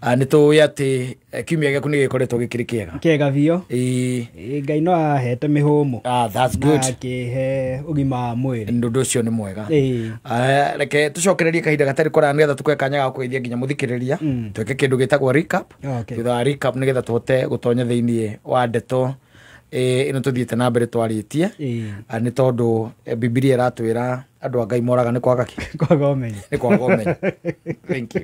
Nĩ tũĩ atĩ kiumia gĩaku nĩ gĩkoretwo gĩkĩrĩ kĩega. Kĩega biũ. Ĩĩ. Ngai no ahete mĩhũmũ. Ah, that's good. Na akĩhe ũgima wa mwĩrĩ. Ũndũ ũcio nĩ mwega. Ĩĩ. Reke tũcokererie kahinda gatarĩ kũraya nĩgetha tũkwe kanya ga kũgeithia nginya mũthikĩrĩria. Twĩke kĩndũ gĩtagwo recap. Okay. Thutha wa recap nĩgetha tũhote gũtonya thĩiniĩ wa ndeto ĩno tũthiĩte na mbere twarĩtie. Ĩĩ. Nĩ tondũ Bibilia ĩratwĩra andũ a Ngai moraga nĩ kwaga kĩ? Kwaga ũmenyo. Nĩ kwaga ũmenyo. Thank you.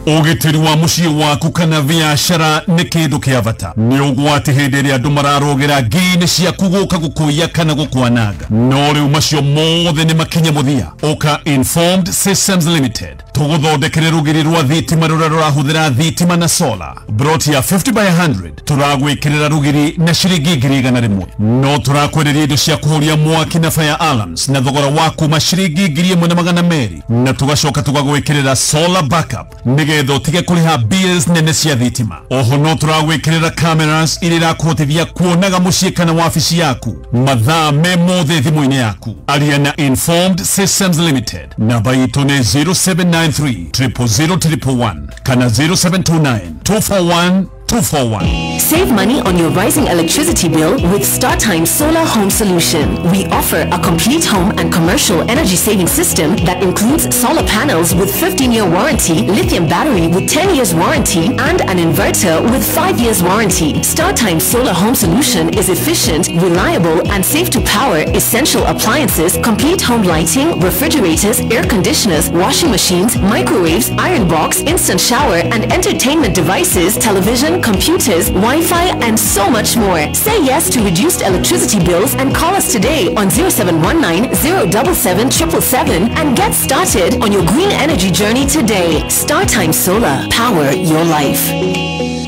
Ũgitĩri wa mũciĩ waku kana biacara nĩ kĩndũ kĩa bata. Nĩ ũgwati hĩndĩ ĩrĩa andũ mararũgĩra ngi-inĩ ciaku gũka gũkũiya kana gũkwananga. No rĩu macio mothe nĩ makinye mũthia. Ũka Informed Systems Limited tũgũthondekere rũgiri rwa thitima rũrĩa rũrahũthĩra thitima na solar. Broti ya 50 by 100 tũragwĩkĩrĩra rũgiri na ciringi 100,000. No tũrakwenderia indo cia kũhoria mwaki na fire alarms na thogora wa kuma ciringi 1,200, na tũgacoka tũgagwĩkĩrĩra solar backup nĩgetha ũtige kũrĩha bills nene cia thitima. Oho no tũragwĩkĩrĩra cameras iria irakũhotithia kuonaga mũciĩ kana wabici yaku mathaa me mothe thimũ-inĩ yaku. Aria na Informed Systems Limited. Namba itũ nĩ 0793 000 111 kana 0729 241 241. Save money on your rising electricity bill with StarTime Solar Home Solution. We offer a complete home and commercial energy saving system that includes solar panels with 15-year warranty, lithium battery with 10 years warranty, and an inverter with 5 years warranty. StarTime Solar Home Solution is efficient, reliable, and safe to power essential appliances, complete home lighting, refrigerators, air conditioners, washing machines, microwaves, iron box, instant shower, and entertainment devices, television, computers, Wi-Fi, and so much more. Say yes to reduced electricity bills and call us today on 0719 077 777 and get started on your green energy journey today. StarTime Solar, power your life.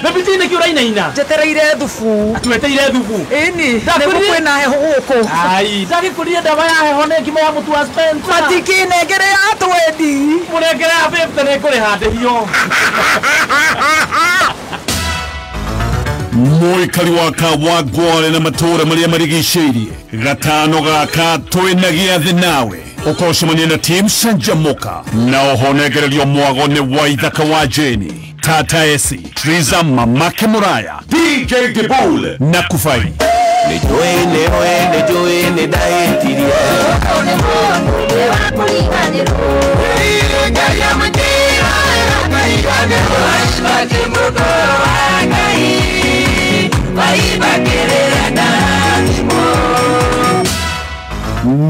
Nabiti nä kä å rainaina Njetereire thubu. Tweteire thubu. Ĩni, nĩguo kwĩna heho gũkũ. Ai, ndagä kå rire ndawa ya heho nä ngima ya må tu wa Spencer. Matikĩnengere ya twendi. Må nengere ya 50 nä ngå rä handä hio. Mũikari wa Kawangware na matũũra marĩa marigicĩirie gatano gaka twĩna gĩathĩ nawe ũkocemania na team Canjamũka na oho nengererio mwago nĩ Waithaka wa Jeni, Tata Esi, Triza, Mamake Muraya, DJ Dibul na Kufai. Nĩnjũĩ nĩũĩ nĩnjũĩ nĩndahĩtirie.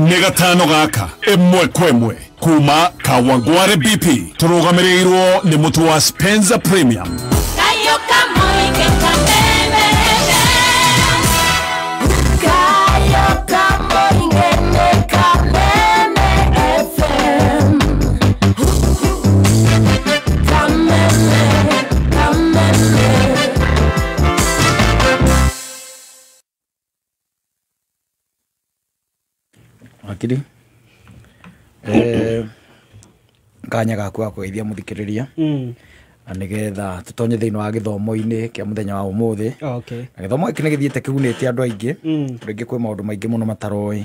Nĩ gatano gaka ĩmwe kwa ĩmwe kuma Kawangware BP tũrũgamĩrĩirwo nĩ mũtu wa Spencer Premium. Wakiri kanya gaku ga kũgeithia mũthikĩrĩria na nĩgetha tũtonye thĩinĩ wa gĩthomo-inĩ kĩa mũthenya wa ũmũthĩ. Okay. Na gĩthomo gĩkĩ nĩ gĩthiĩte kĩgunĩte andũ aingĩ, rĩngĩ kwĩ maũndũ maingĩ mũno mataroĩ.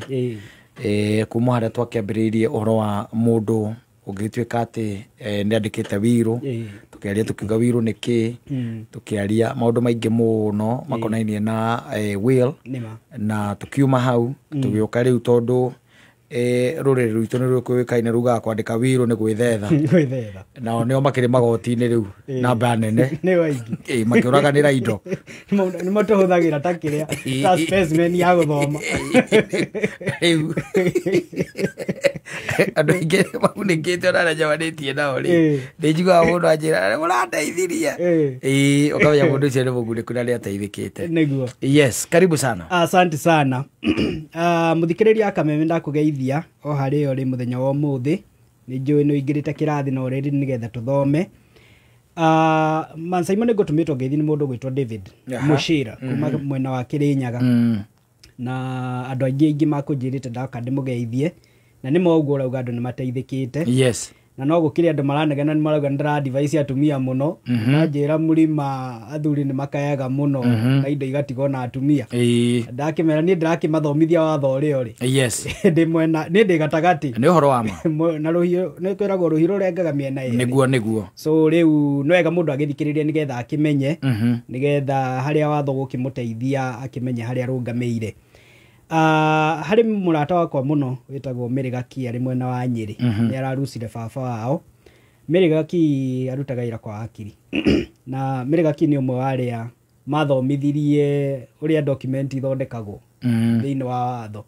Kuma harĩa twakĩambĩrĩirie ũhoro wa mũndũ ũngĩtuĩka atĩ nĩ andĩkĩte wirũ, tũkĩaria tũkiuga wirũ nĩ kĩ, tũkĩaria maũndũ maingĩ mũno makonainie na will, na tũkiuma hau tũgĩũka rĩu tondũ rũrĩrĩ rwitũ nĩ rũĩkaine rugaga kwandĩka wirũ nĩ gwĩthetha. Gwĩthetha. Nao nĩo makĩrĩ magoti-inĩ rĩu namba nene. Nĩ waingĩ. Makĩũraganĩra indo. Nĩ matũhũthagĩra ta kĩrĩa ta specimen ya gũthoma. Rĩu andũ aingĩ magunĩkĩte ona arĩa njamanĩtie nao rĩ, nĩ njiguaga mũndũ anjĩra mũrandeithirie. Ũkamenya mũndũ ũcio nĩ mũgunĩku na nĩ ateithĩkĩte. Nĩguo. Yes, karibu sana. Asante sana. Mũthikĩrĩria Kameme ndakũgeithia o harĩa ũrĩ mũthenya wa ũmũthĩ. Nĩ njũĩ nĩ ũingĩrĩte kĩrathi na ũrĩrĩ nĩgetha tũthome. Mansaimo nĩ ngũtũmĩtwo ngeithi nĩ mũndũ ũgwĩtwo David Mũcira kuma mwena wa Kĩrĩnyaga. Na andũ aingĩ aingĩ makũnjĩrĩte ndoka ndĩmũgeithie na nĩ ma ũguo ũrauga andũ nĩ mateithĩkĩte. Yes. Na no gũkĩrĩ andũ maranegena nĩ marauga nĩ ndĩra-advise atumia mũno. Na njĩra mũrima athuri nĩ makayaga mũno na indo igatigwo na atumia. Ndakĩmera niĩ ndĩrakĩmathomithia watho ũrĩa ũrĩ. Ndĩ mwena niĩ ndĩ gatagatĩ. Nĩ ũhoro wa ma. Na rũhiũ nĩ kwĩragwo rũhiũ rũrengaga mĩena ĩrĩ. Nĩguo nĩguo. So rĩu nĩ wega mũndũ agĩthikĩrĩria nĩgetha akĩmenye, nĩgetha harĩa watho gũkĩmũteithia akĩmenye harĩa arũgamĩire. Harĩ mũrata wakwa mũno wĩtagwo Mary Gaki arĩ mwena wa Nyĩrĩ. Nĩ ararucire baba wao. Mary Gaki arutaga wĩra kwa akiri. Na Mary Gaki nĩ ũmwe wa arĩa mathomithirie ũrĩa document ithondekagwo thĩinĩ wa watho.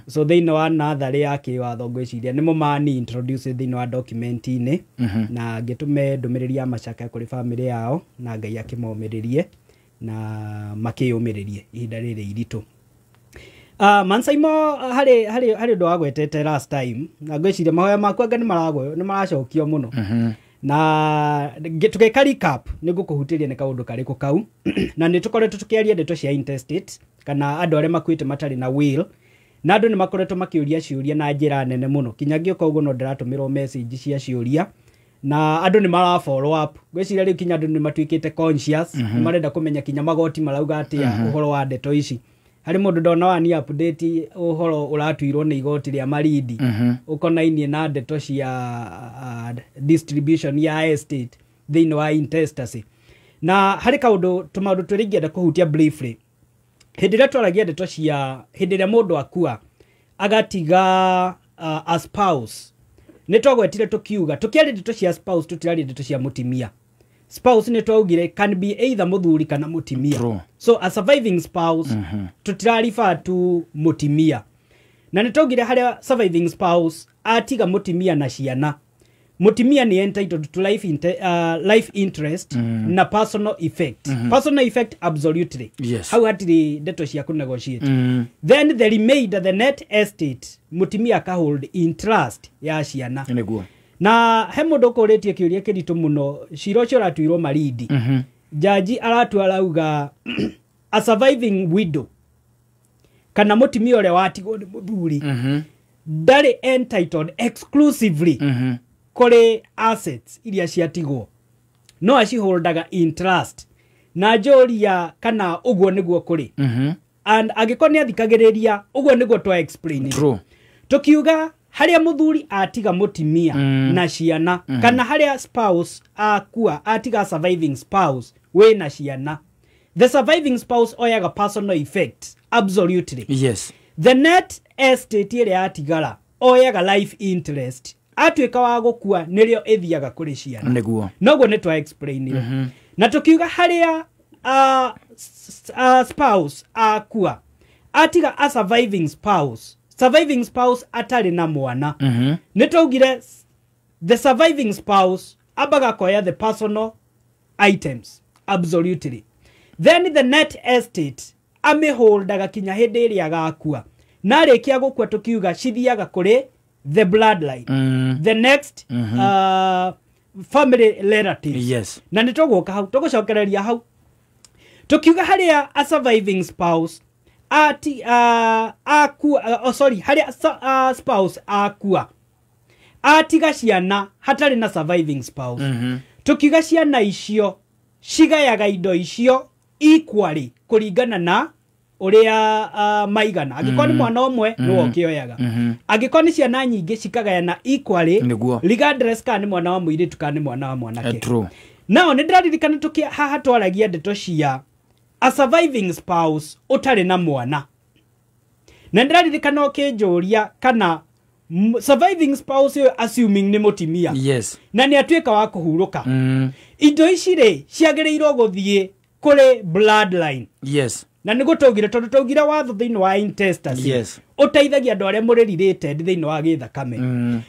So thĩinĩ wa natharĩ ya kĩwatho ngwĩciria nĩmo mani introduce thĩinĩ wa document-inĩ, na ngĩtũme ndũmĩrĩri ya macakaya kũrĩ bamĩrĩ yao, na Ngai akĩmomĩrĩrie na makĩyũmĩrĩrie ihinda rĩrĩ iritũ. Mansaimo harĩ ũndũ wagwetete last time, na ngwĩciria mahoya maku anga nĩ maracokio mũno. Na tũgĩka recap nĩ ngũkũhutĩria nĩ kaũndũ karĩkũ kau. Na nĩ tũkoretwo tũkĩaria ndeto cia intestate kana andũ arĩa makuĩte matarĩ na will, na andũ nĩ makoretwo makĩũria ciũria na njĩra nene mũno. Kinya ngĩũka ũguo no ndĩratũmĩrwo message cia ciũria, na andũ nĩ mara follow up. Ngwĩciria rĩu kinya andũ nĩ matuĩkĩte conscious, nĩ marenda kũmenya kinya magoti marauga atĩa ũhoro wa ndeto ici. Harĩ mũndũ ndona wani update ũhoro ũratuirwo nĩ igoti rĩa Malindi ũkonainie na ndeto cia distribution ya estate thĩinĩ wa intestacy. Na harĩ kaũndũ tũmaũndũ twĩrĩ ingĩenda kũhutia briefly. Hĩndĩ ĩrĩa twaragia ndeto cia hĩndĩ ĩrĩa mũndũ akua agatiga a spouse, nĩ twagwetire tũkiuga tũkĩaria ndeto cia spouse tũtiraria ndeto cia mũtimia. Spouse nĩ twaugire can be either mũthuri kana mũtimia. True. So a surviving spouse tũtirarifa tu mũtimia. Na nĩ twaugire harĩa surviving spouse atiga mũtimia na ciana, mũtimia nĩ entitled to life interest na personal effect. Personal effect absolutely. Hau hatirĩ ndeto cia kũnegotiate. Then the remainder, the net estate, mũtimia akahold in trust ya ciana. Nĩguo. Na he mũndũ ũkũrĩtie kĩũria kĩritũ mũno, cira ũcio ũratuirwo Malindi. Jaji aratua arauga a surviving widow kana mũtimia ũrĩa watigwo nĩ mũthuri ndarĩ entitled exclusively kũrĩ assets iria ciatigwo, no aciholdaga in trust. Na njũria kana ũguo nĩguo kũrĩ. And angĩkorwo nĩ athikagĩrĩria ũguo nĩguo twa explain. True. Tũkiuga harĩa mũthuri atiga mũtimia na ciana, kana harĩa spouse akua atiga surviving spouse wĩna ciana, the surviving spouse oyaga personal effect absolutely. The net estate ĩrĩa yatigara oyaga life interest, atuĩka wa gũkua nĩrĩo ĩthiaga kũrĩ ciana. Nĩguo. Noguo nĩ twa explainire. Na tũkiuga harĩa spouse akua atiga a surviving spouse, surviving spouse atarĩ na mwana, nĩ twaugire the surviving spouse ambaga koya the personal items absolutely, then the net estate amĩholdaga kinya hĩndĩ ĩrĩa agakua, na arĩkia gũkua tũkiuga cithiaga kũrĩ the bloodline, the next family relatives. Na nĩ tũgũka hau tũgũcokereria hau tukiuga harĩa a surviving spouse ati akua, sorry, harĩa spouse akua atiga ciana hatarĩ na surviving spouse, tukiuga ciana icio cigayaga indo icio equally kũringana na ũrĩa maigana. Angĩkorwo nĩ mwana ũmwe nĩwe ũkĩoyaga, angĩkorwo nĩ ciana nyingĩ cikagayana equally regardless kana nĩ mwana wa mũirĩtu kana nĩ mwana wa mwanake. True. Nao nĩ ndĩraririkana tũkĩ haha twaragia ndeto cia a surviving spouse ũtarĩ na mwana, na ndĩraririkana ũkĩnjũria kana surviving spouse ũyũ assuming nĩ mũtimia, na nĩ atuĩka wa kũhurũka, indo ici rĩ ciagĩrĩirwo gũthiĩ kũrĩ bloodline. Na nĩguo twaugire, tondũ twaugire watho thĩinĩ wa intestacy ũteithagia andũ arĩa mũrĩ related thĩinĩ wa gĩthakame.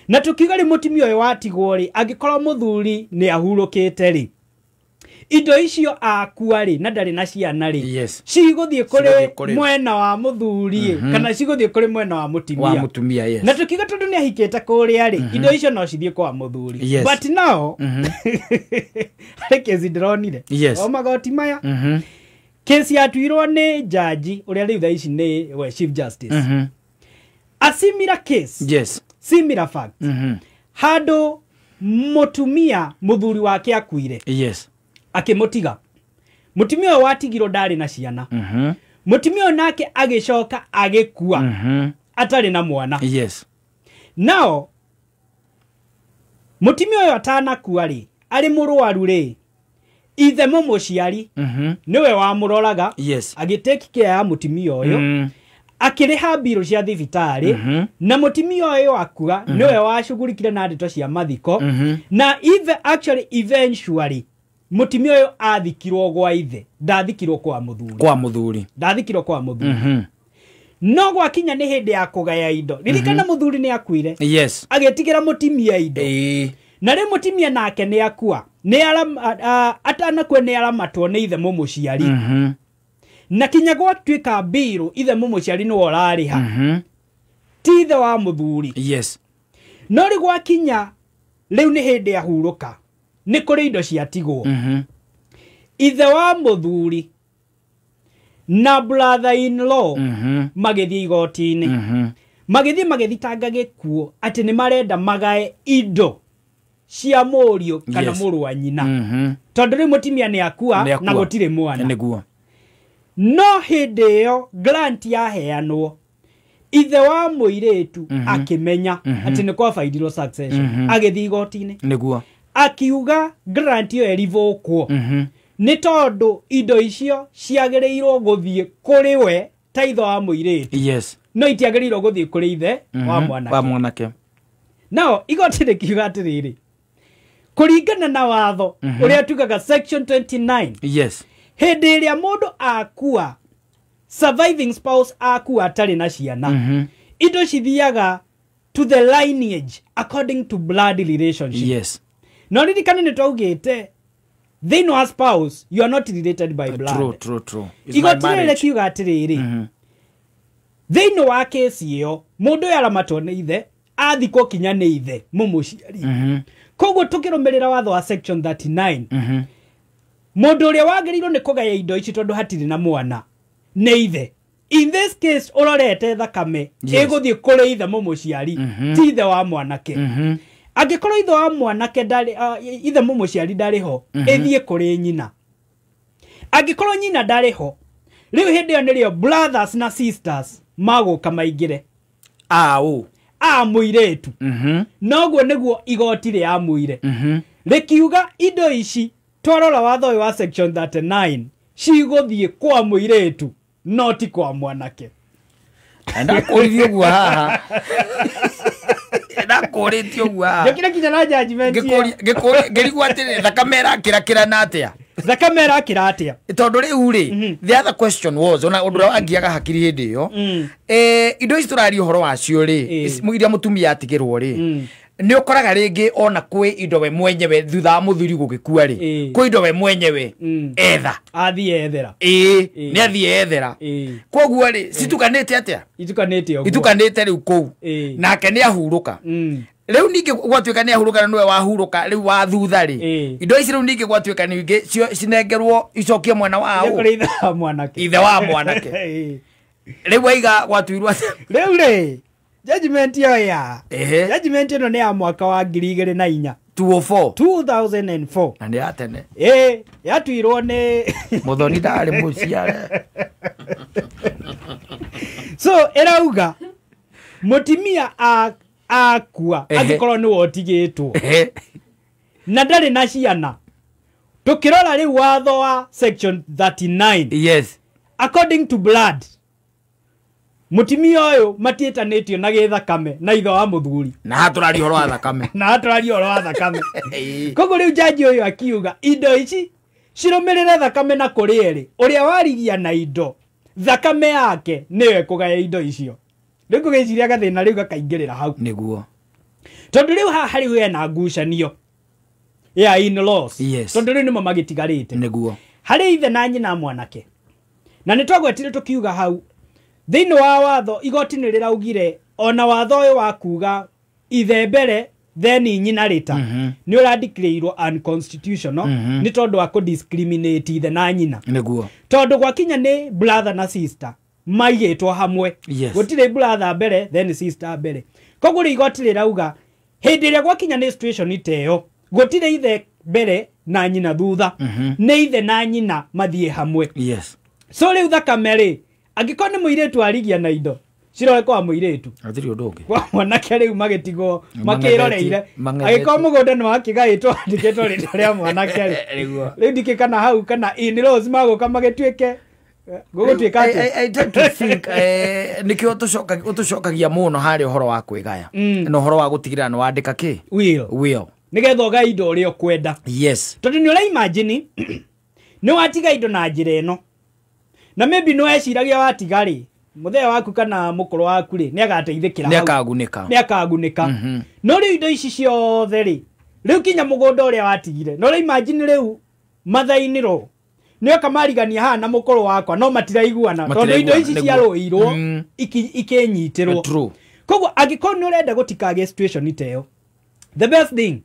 Na tũkiuga rĩ mũtimia ũyũ watigwo rĩ, angĩkorwo mũthuri nĩ ahurũkĩte rĩ, indo icio akua rĩ na ndarĩ na ciana rĩ, cigũthiĩ kũrĩ mwena wa mũthuri kana cigũthiĩ kũrĩ mwena wa mũtimia. Na tũkiuga tondũ nĩ ahikĩte kũrĩa rĩ, indo icio no cithiĩ kwa mũthuri. But now harĩ kesi ndĩronire o magoti maya, kesi yatuirwo nĩ jaji ũrĩa rĩu thaa ici nĩ we Chief Justice. A similar case, similar fact, handũ Mutumia muthuri wake akuire. Yes. Akimutiga. Mutumia ũyũ watigirwo ndarĩ na ciana. Mutumia ũyũ nake agĩcoka agĩkua. Atarĩ na mwana. Yes. Nao mutumia ũyũ atanakua rĩ, arĩ mũrwaru rĩ, ithe mũmũciari nĩwe wamũroraga. Yes. Agĩtake care ya mutumia ũyũ. Akĩrĩha mbirũ cia thibitarĩ na mutumia ũyũ akua nĩwe wacugurikire na ndeto cia mathiko. Na actually eventually mutumia ũyũ athikirwo gwa ithe, ndathikirwo kwa mũthuri. Kwa mũthuri. Ndathikirwo kwa mũthuri. No gwakinya nĩ hĩndĩ ya kũgaya indo. Ririkana mũthuri nĩ akuire. Yes. Agĩtigĩra mũtumia indo. Na rĩu mũtumia nake nĩ akua. Nĩ atanakua nĩ aramatwo nĩ ithe mũmũciari. Na kinya gwatuĩka mbirũ ithe mũmũciari nĩwe ũrarĩha. Ti ithe wa mũthuri. Yes. No rĩu gwakinya rĩu nĩ hĩndĩ ya hurũka. Nĩ kũrĩ indo ciatigwo. Ithe wa mũthuri na brother in law magĩthiĩ igoti-inĩ. Magĩthiĩ magĩthitanga gĩkuũ atĩ nĩ marenda magae indo cia mũriũ kana mũrũ wa nyina. Tondũ rĩu mũtumia nĩ akua na gũtirĩ mwana. Nĩguo. No hĩndĩ ĩyo grant yaheanwo, ithe wa mũirĩtu akĩmenya atĩ nĩ kwabaidirwo succession. Agĩthiĩ igoti-inĩ. Nĩguo. Akiuga grant ĩyo ĩrivũkwo. Nĩ tondũ indo icio ciagĩrĩirwo gũthiĩ kũrĩ we ta ithe wa mũirĩtu. Yes. No itiagĩrĩirwo gũthiĩ kũrĩ ithe wa mwanake. Wa mwanake. Nao igoti rĩkiuga atĩrĩrĩ, kũringana na watho ũrĩa tugaga section 29. Yes. Hĩndĩ ĩrĩa mũndũ akua, surviving spouse akua atarĩ na ciana, indo cithiaga to the lineage according to blood relationship. Yes. No ririkane nĩ twaugĩte thĩinĩ wa spouse you are not related by blood. True, true, true. Igoti rĩrĩ rĩkiuga atĩrĩrĩ, thĩinĩ wa kesi ĩyo mũndũ ũyũ aramatwo nĩ ithe, athikwo kinya nĩ ithe mũmũciari. Koguo tũkĩrũmĩrĩra watho wa section 39, mũndũ ũrĩa wagĩrĩirwo nĩ kũgaya indo ici tondũ hatirĩ na mwana nĩ ithe. In this case ũrorete thakame ĩgũthiĩ kũrĩ ithe mũmũciari, ti ithe wa mwanake. Angĩkorwo ithe wa mwanake ndarĩ, ithe mũmũciari ndarĩ ho, ĩthiĩ kũrĩ nyina. Angĩkorwo nyina ndarĩ ho, rĩu hĩndĩ ĩyo nĩrĩo brothers na sisters magũka maingĩre. Aũ. A mũirĩtu. Noguo nĩguo igoti rĩamuire. Rĩkiuga indo ici twarora watho ũyũ wa section 39 cigũthiĩ kwa mũirĩtu no ti kwa mwanake. Ndakũririe ũguo haha. Ndakũrĩtie ũguo haha. Njokire kinya na judgment. Ngĩrigwo atĩrĩ, thakame ĩrakĩrakĩra na atĩa? Thakame ĩrakĩra atĩa? Tondũ rĩu rĩ, the other question was, ona ũndũ ũrĩa wangiaga hakiri hĩndĩ ĩyo, indo ici tũraria ũhoro wacio rĩ, iria mũtumia atigĩrwo rĩ, nĩ ũkoraga rĩngĩ ona kwĩ indo we mwenyewe thutha wa mũthuri gũgĩkua rĩ, kwĩ indo we mwenyewe etha. Athiĩ ethera. Ĩĩ, nĩ athiĩ ethera. Koguo rĩ, citukanĩte atĩa? Itukanĩte ũguo. Itukanĩte rĩu kũu. Nake nĩ ahurũka. Rĩu ningĩ gwatuĩka nĩ ahurũka na nĩwe wahurũka rĩu wa thutha rĩ, indo ici rĩu ningĩ gwatuĩka ningĩ cinengerwo icokie mwana wa ũ? Kũrĩ ithe wa mwanake. Ithe wa mwanake. Rĩu waiga gwatuirwo atĩa? Rĩu rĩ, judgment ĩyo ya judgment ĩno nĩ ya mwaka wa 2004. 2004. 2004. Na nĩ ya tene. Yatuirwo nĩ Mũthoni ndarĩ mũciare. So ĩrauga mũtumia akua angĩkorwo nĩwe ũtigĩtwo na ndarĩ na ciana, tũkĩrora rĩu watho wa section 39. Yes. According to blood, mũtumia ũyũ matiĩtanĩtio na gĩthakame na ithe wa mũthuri. Na haha tũraria ũhoro wa thakame. Na haha tũraria ũhoro wa thakame. Koguo rĩu jaji ũyũ akiuga indo ici cirũmĩrĩre thakame na kũrĩ erĩ, ũrĩa warigia na indo thakame yake nĩyo ĩkũgaya indo icio. Rĩu ngũgĩciria gathĩna rĩu gakaingĩrĩra hau. Nĩguo. Tondũ rĩu haha rĩu hena ngucanio ya in-laws. Yes. Tondũ rĩu nĩmo magĩtigarĩte. Nĩguo. Harĩ ithe na nyina mwanake. Na nĩ twagwetire tũkiuga hau thĩinĩ wa watho igoti nĩ rĩraugire ona watho ũyũ wa kuga ithe mbere then nyina rĩta nĩ ũradeclareirwo unconstitutional nĩ tondũ wa kũ-discriminate ithe na nyina. Nĩguo. Tondũ gwakinya nĩ brother na sister maigĩtwo hamwe. Yes. Gũtirĩ brother mbere then sister mbere. Koguo rĩu igoti rĩrauga Hĩndĩ ĩrĩa gwakinya nĩ situation ta ĩyo, gũtirĩ ithe mbere na nyina thutha, nĩ ithe na nyina mathiĩ hamwe. Yes. So rĩu thakame rĩ, angĩkorwo nĩ mũirĩtu arigia na indo cirore kwa mũirĩtu, Hatirĩ ũndũ ũngĩ. Kwa mwanake rĩu magĩtigwo makĩroreire. Mang'etheti. Angĩkorwo mũgũnda nĩ wakĩgaĩtwo andĩkĩtwo rĩtwa rĩa mwanake rĩ, Nĩguo. rĩu ndikĩ kana hau kana in-laws magũka magĩtuĩke gũgũtuĩka atĩ I tend to think nĩkĩo ũtũcokagia mũno harĩ ũhoro wa kwĩgaya na ũhoro wa gũtigĩrĩra nĩ wandĩka kĩ will, will, nĩgetha ũgae indo ũrĩa ũkwenda. Yes. Tondũ nĩ ũra imagine nĩ watiga indo na njĩra ĩno, na maybe nĩ weciragia watiga rĩ, mũthee waku kana mũkũrũ waku rĩ, nĩ agateithĩkĩra Nĩ hau. akagunĩka. Nĩ akagunĩka. No rĩu indo ici ciothe rĩ, rĩu kinya mũgũnda ũrĩa watigire, no ũra imagine rĩu mathainĩrwo nĩ oka marigania haha na mũkũrũ wakwa, no matiraiguana tondũ indo ici Nĩguo. ciarũirwo ikĩnyitĩrwo. True. Koguo angĩkorwo nĩ ũrenda gũtikagĩe situation ta ĩyo, the best thing,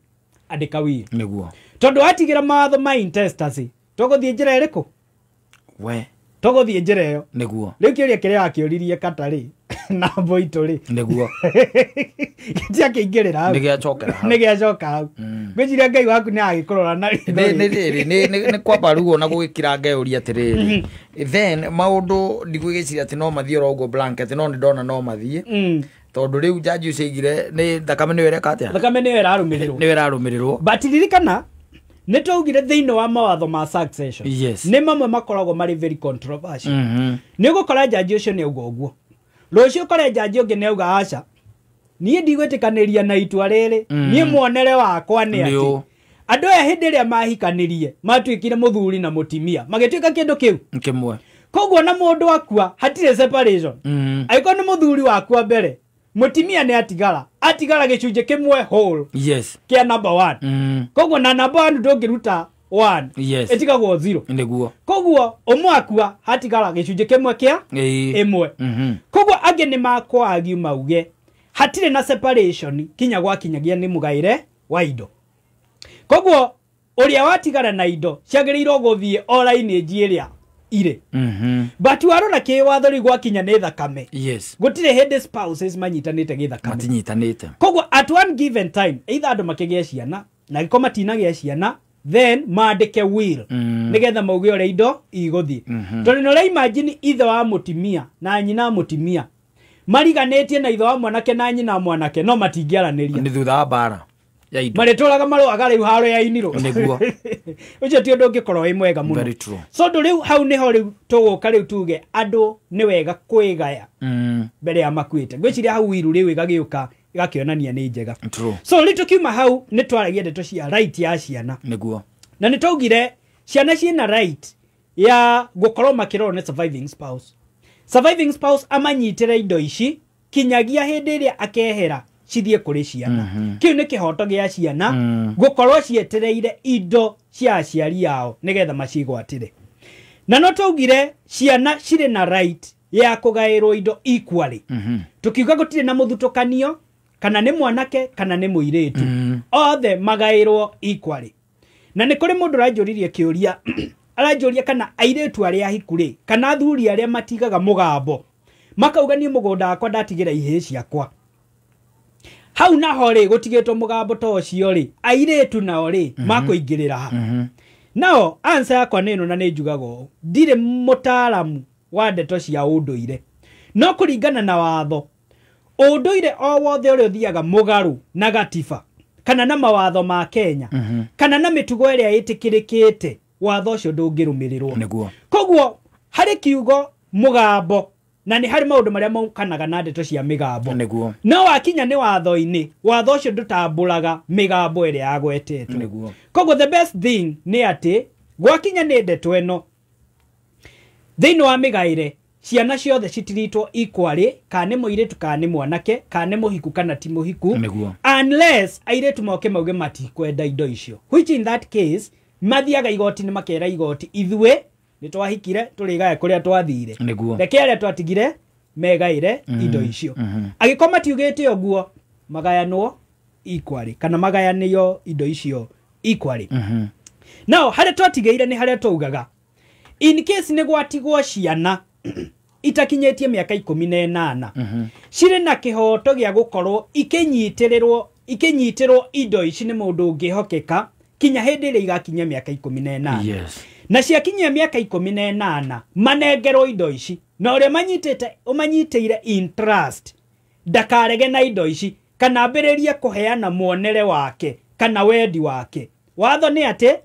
andĩka will. Nĩguo. Tondũ watigĩra mawatho ma intestacy, tũgũthiĩ njĩra ĩrĩkũ? We. Tũgũthiĩ njĩra ĩyo. Nĩguo. Rĩu kĩũria kĩrĩa wakĩũririe kata rĩ, na mboitũ rĩ, Nĩguo. gĩtiakĩingĩrĩra hau. Nĩgĩacokera hau. Nĩgĩacoka hau. Ngwĩciria Ngai waku nĩ agĩkũrora na ritho Nĩ rĩ. rĩrĩ nĩ kwamba rĩu ona gũgĩkira ngeyũria atĩrĩrĩ, then maũndũ ndigwĩgĩciria atĩ no mathiĩ oro ũguo blanket, no nĩ ndona no mathiĩ, tondũ rĩu jaji ũcio aigire nĩ thakame nĩyo ĩreka atĩa? Thakame nĩyo ĩrarũmĩrĩrwo. Nĩyo ĩrarũmĩrĩrwo. But ririkana nĩ twaugire thĩinĩ wa mawatho ma succession, nĩ mamwe makoragwo marĩ very controversial. Nĩ ũgũkora jaji ũcio nĩ auga ũguo, rũciũ ũkore jaji ũngĩ nĩ auga aca, niĩ ndigwĩtĩkanĩria na itua rĩrĩ. Niĩ muonere wakwa nĩ Nĩ atĩ ũũ. Andũ aya hĩndĩ ĩrĩa mahikanĩrie matuĩkire mũthuri na mũtimia, magĩtuĩka kĩndũ kĩu kĩmwe. Koguo na mũndũ akua hatirĩ separation. Angĩkorwo nĩ mũthuri wakua mbere, mũtimia nĩ atigara, atigara gĩcunjĩ kĩmwe whole kĩa number one. Koguo na number one ndũngĩruta one, ĩtigagwo zero. Nĩguo. Koguo ũmwe akua hatigara gĩcunjĩ kĩmwe kĩa ĩmwe. Koguo angĩ nĩ makwagiu mauge hatirĩ na separation kinya gwakinyagia nĩ mũgaĩre wa indo. Koguo ũrĩa watigara na indo ciagĩrĩirwo gũthiĩ o lineage ĩrĩa irĩ. But warora kĩwatho rĩu gwakinya nĩ thakame, gũtirĩ hĩndĩ spouses manyitanĩte gĩthakame. Matinyitanĩte. Koguo at one given time, either andũ makĩgĩe ciana, na angĩkorwo matinagĩa ciana, then mandĩke will, nĩgetha mauge ũrĩa indo igũthiĩ. Tondũ nĩ ũra imagine ithe wa mũtimia na nyina wa mũtimia mariganĩtie na ithe wa mwanake na nyina wa mwanake, no matingĩaranĩria. Nĩ thutha wa mbara ya indo. Marĩtũraga marũaga rĩu haro ya inirũ. Nĩguo. Ũcio ti ũndũ ũngĩkorwo wĩ mwega mũno. Very true. So ũndũ rĩu hau nĩho rĩu tũgũka rĩu tuge andũ nĩ wega kwĩgaya mbere ya makuĩte. Ngwĩciria hau wiru rĩu ĩgagĩũka ĩgakĩonania nĩ njega. True. So rĩu tũkiuma hau nĩ twaragia ndeto cia right ya ciana. Nĩguo. Na nĩ twaugire ciana ciĩna right ya gũkorwo makĩrorwo nĩ surviving spouse. Surviving spouse amanyitĩre indo ici kinyagia hĩndĩ ĩrĩa akehera cithiĩ kũrĩ ciana. Kĩu nĩ kĩhoto gĩa ciana gũkorwo cietereire indo cia aciari ao nĩgetha macigwatĩre. Na no twaugire ciana cirĩ na right ya kũgaĩrwo indo equally. Tukiuga gũtirĩ na mũthutũkanio, kana nĩ mwanake kana nĩ mũirĩtu, othe magaĩrwo equally. Na nĩ kũrĩ mũndũ ũranjũririe kĩũria, aranjũria kana airĩtu arĩa ahiku rĩ, kana athuri arĩa matigaga mũgambo makauga niĩ mũgũnda wakwa ndatigĩra ihĩĩ ciakwa, hau naho rĩ gũtigĩtwo mũgambo ta ũcio rĩ, airĩtu nao rĩ makũingĩrĩra ha? Nao answer yakwa nĩ ĩno, na nĩ njugaga ũũ, ndirĩ mũtaaramu wa ndeto cia ũndũire, no kũringana na watho, ũndũire o wothe ũrĩa ũthiaga mũgarũ na gatiba kana na mawatho ma Kenya kana na mĩtugo ĩrĩa ĩtĩkĩrĩkĩte, watho ũcio ndũngĩrũmĩrĩrwo. Nĩguo. Koguo harĩ kiugo mũgambo, na nĩ harĩ maũndũ marĩa maukanaga na ndeto cia mĩgambo. Nĩguo. No wakinya nĩ watho-inĩ, watho ũcio ndũtambũraga mĩgambo ĩrĩa yagwetetwo. Nĩguo. Koguo the best thing nĩ atĩ gwakinya nĩ ndeto ĩno thĩinĩ wa mĩgaĩre, ciana ciothe citiritwo equally, kana nĩ mũirĩtu kana nĩ mwanake, kana nĩ mũhiku kana ti mũhiku. Nĩguo. Unless airĩtu moke mauge matikwenda indo icio, which in that case mathiaga igoti-inĩ makera igoti, ithuĩ nĩ twahikire tũrĩgaya kũrĩa twathire. Nĩguo. Reke arĩa twatigire megaĩre indo icio. Angĩkorwo matiugĩte ũguo, magayanwo equally kana magayanio indo icio equally. Now harĩa twatigĩire nĩ harĩa twaugaga in case nĩ gwatigwo ciana itakinyĩtie mĩaka 18, cirĩ na kĩhoto gĩa gũkorwo ikĩnyitĩrĩrwo ikinyitirwo indo ici nĩ mũndũ ũngĩhokeka kinya hĩndĩ ĩrĩa igakinyia mĩaka 18. Yes. Na ciakinyia mĩaka 18 manengerwo indo ici na ũrĩa manyitĩte ũmanyitĩire interest ndakarege na indo ici kana ambĩrĩrie kũheana muonere wake kana wendi wake. Watho nĩ atĩ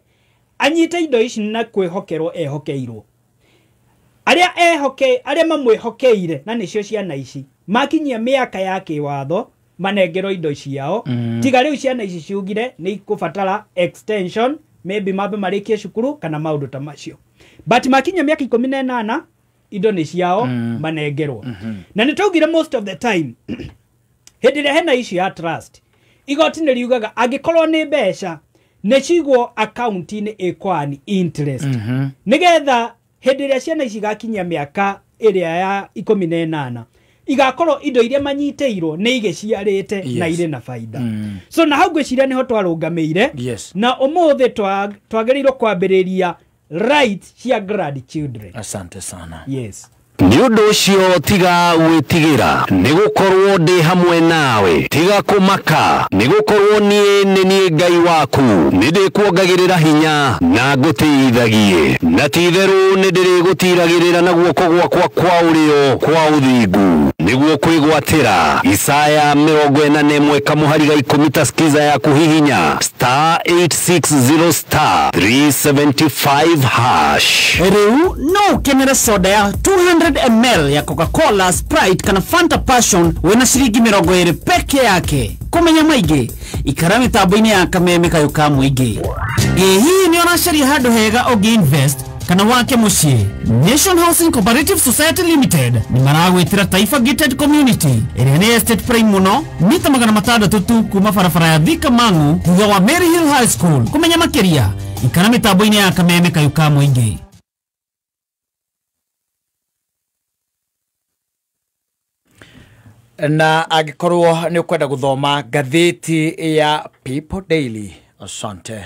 anyite indo ici na kwĩhokerwo ehokeirwo. Arĩa ehoke arĩa mamwĩhokeire na nĩcio ciana ici makinyia mĩaka ya kĩwatho manengerwo indo ciao. Tiga rĩu ciana ici ciugire nĩ ikũbatara extension maybe mambe marĩkie cukuru kana maũndũ ta macio, but makinyia mĩaka 18 indo nĩ ciao manengerwo. Na nĩ twaugire most of the time hĩndĩ ĩrĩa hena issue ya trust igoti nĩ riugaga angĩkorwo nĩ mbeca nĩ cigwo akaunti-inĩ ĩkwani interest nĩgetha hĩndĩ ĩrĩa ciana ici igakinyia mĩaka ĩrĩa ya 18 igakorwo indo iria manyitĩirwo nĩ igĩciarĩte na irĩ na faida. So na hau ngwĩciria nĩho twarũgamĩire. Yes. Na ũmũthĩ twagĩrĩirwo kwambĩrĩria rights cia grandchildren. Asante sana. Yes. Nĩ ũndũ ũcio tiga gwĩtigĩra nĩ gũkorwo ndĩ hamwe nawe, tiga kũmaka nĩ gũkorwo niĩ nĩ niĩ Ngai waku, nĩ ndĩkuongagĩrĩra hinya na ngũtĩithagie, na ti-itherũ nĩ ndĩrĩgũtiragĩrĩra na guoko gwakwa kwa ũrĩo kwa ũthingu nĩguo kwĩgwatĩra. Isaya 41 kamũhari ga 10 ta skiza ya kũhihinya star 860 star 375 hash. Rĩu no ũkenere soda ya 200 ml ya Coca-Cola, Sprite kana Fanta Passion wena ciringi 20 peke yake. Kumenya maingĩ ikara mĩtambo-inĩ ya kameme kayũ ka mũingĩ. Ĩ hihi nĩ ũracaria handũ hega ũngĩ invest kana wake mũciĩ? Nation Housing Cooperative Society Limited nĩ maragwĩtĩra Taifa Gated Community ĩrĩa nĩ estate prime mũno mita 600 tu kuma barabara ya Thika Mang'u thutha wa Mary Hill High School. Kũmenya makĩria ikara mĩtambo-inĩ ya kameme kayũ ka mũingĩ. Na angĩkorwo nĩ ũkwenda gũthoma ngathĩti ya People Daily, asante,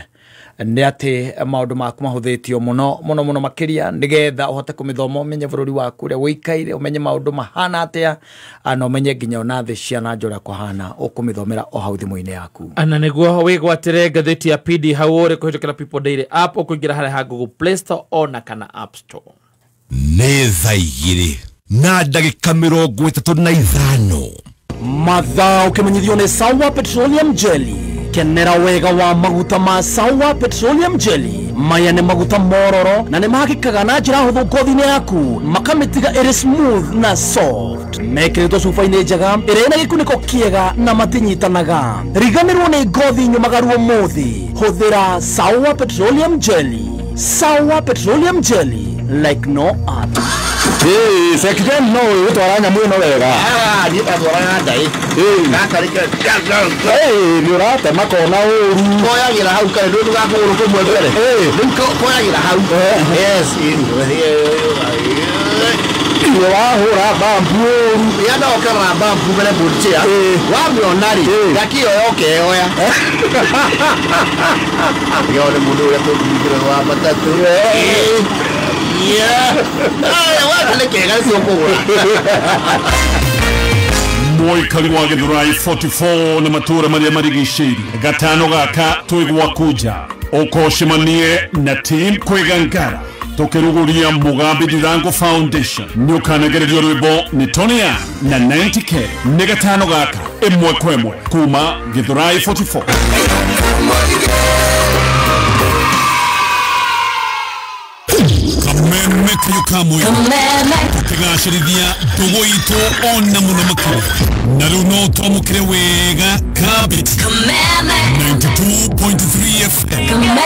nĩ atĩ maũndũ maku mahũthĩtio mũno mũno mũno makĩria nĩgetha ũhote kũmĩthoma ũmenye bũrũri waku ũrĩa ũikaire, ũmenye maũndũ mahana atĩa, na ũmenye nginya ona thĩ cia na nja ũrĩa kũhana, ũkũmĩthomera o hau thimũ-inĩ yaku. Na nĩguo wĩgwatĩre ngathĩti ya PD hau ũrĩ kũhĩtũkĩra People Daily app ũkũingĩra harĩa ha Google Play Store ona kana App Store. Nĩ thaa 2 na ndagĩka 35. Mathaa ũkĩmenyithio nĩ Sawa Petroleum Jelly. Kenera wega wa maguta ma Sawa Petroleum Jelly. Maya nĩ maguta mororo na nĩ mahakĩkaga na njĩra hũthũ ngothi-inĩ yaku, makamĩtiga ĩrĩ smooth na soft. Mekĩrĩtwo cuba-inĩ njega ĩrĩa ĩna gĩkunĩko kĩega na matinyitanaga. Riganĩrwo nĩ ngothi nyũmagaru ũmũthĩ. Hũthĩra Sawa Petroleum Jelly. Sawa Petroleum Jelly like no other. Hey, sekiten no ũgũtwara nyamũ ĩno wega. Niĩ ndatwaraga ndaĩ. Gaka rĩke. Hey, nĩ ũratema kona ũru. Koyagĩra hau kare ndũĩ ndũgakũgũrũ kũmwe mbere. Rĩu koyagĩra hau. Yes. Nĩ wahũra bambu ũru. Ya ndokerera bambu mbere mbũrĩ wamĩona rĩ ndakĩoya ũkeoya. Yo nĩ mũndũ ũrĩa tũkuithĩra wa matatũ. Yeah. Mũikari wa Gĩthurai 44 na matũra marĩa marigicĩirie gatano gaka twĩ ũkocemanie na team Kwĩgangara tũkĩrugũria Mugambi Ndirango Foundation. Nĩ ũkanegererio rwĩmbo nĩ Tony Young na 90K. Nĩ gatano gaka ĩmwe kwa ĩmwe kuma Gĩthurai 44. Kameme kayo kamwe tukigacĩrithia ndũgũ itũ ona mũno makĩria na rĩu no twamũkĩre wega Kabiti 92.3 FM. Kameme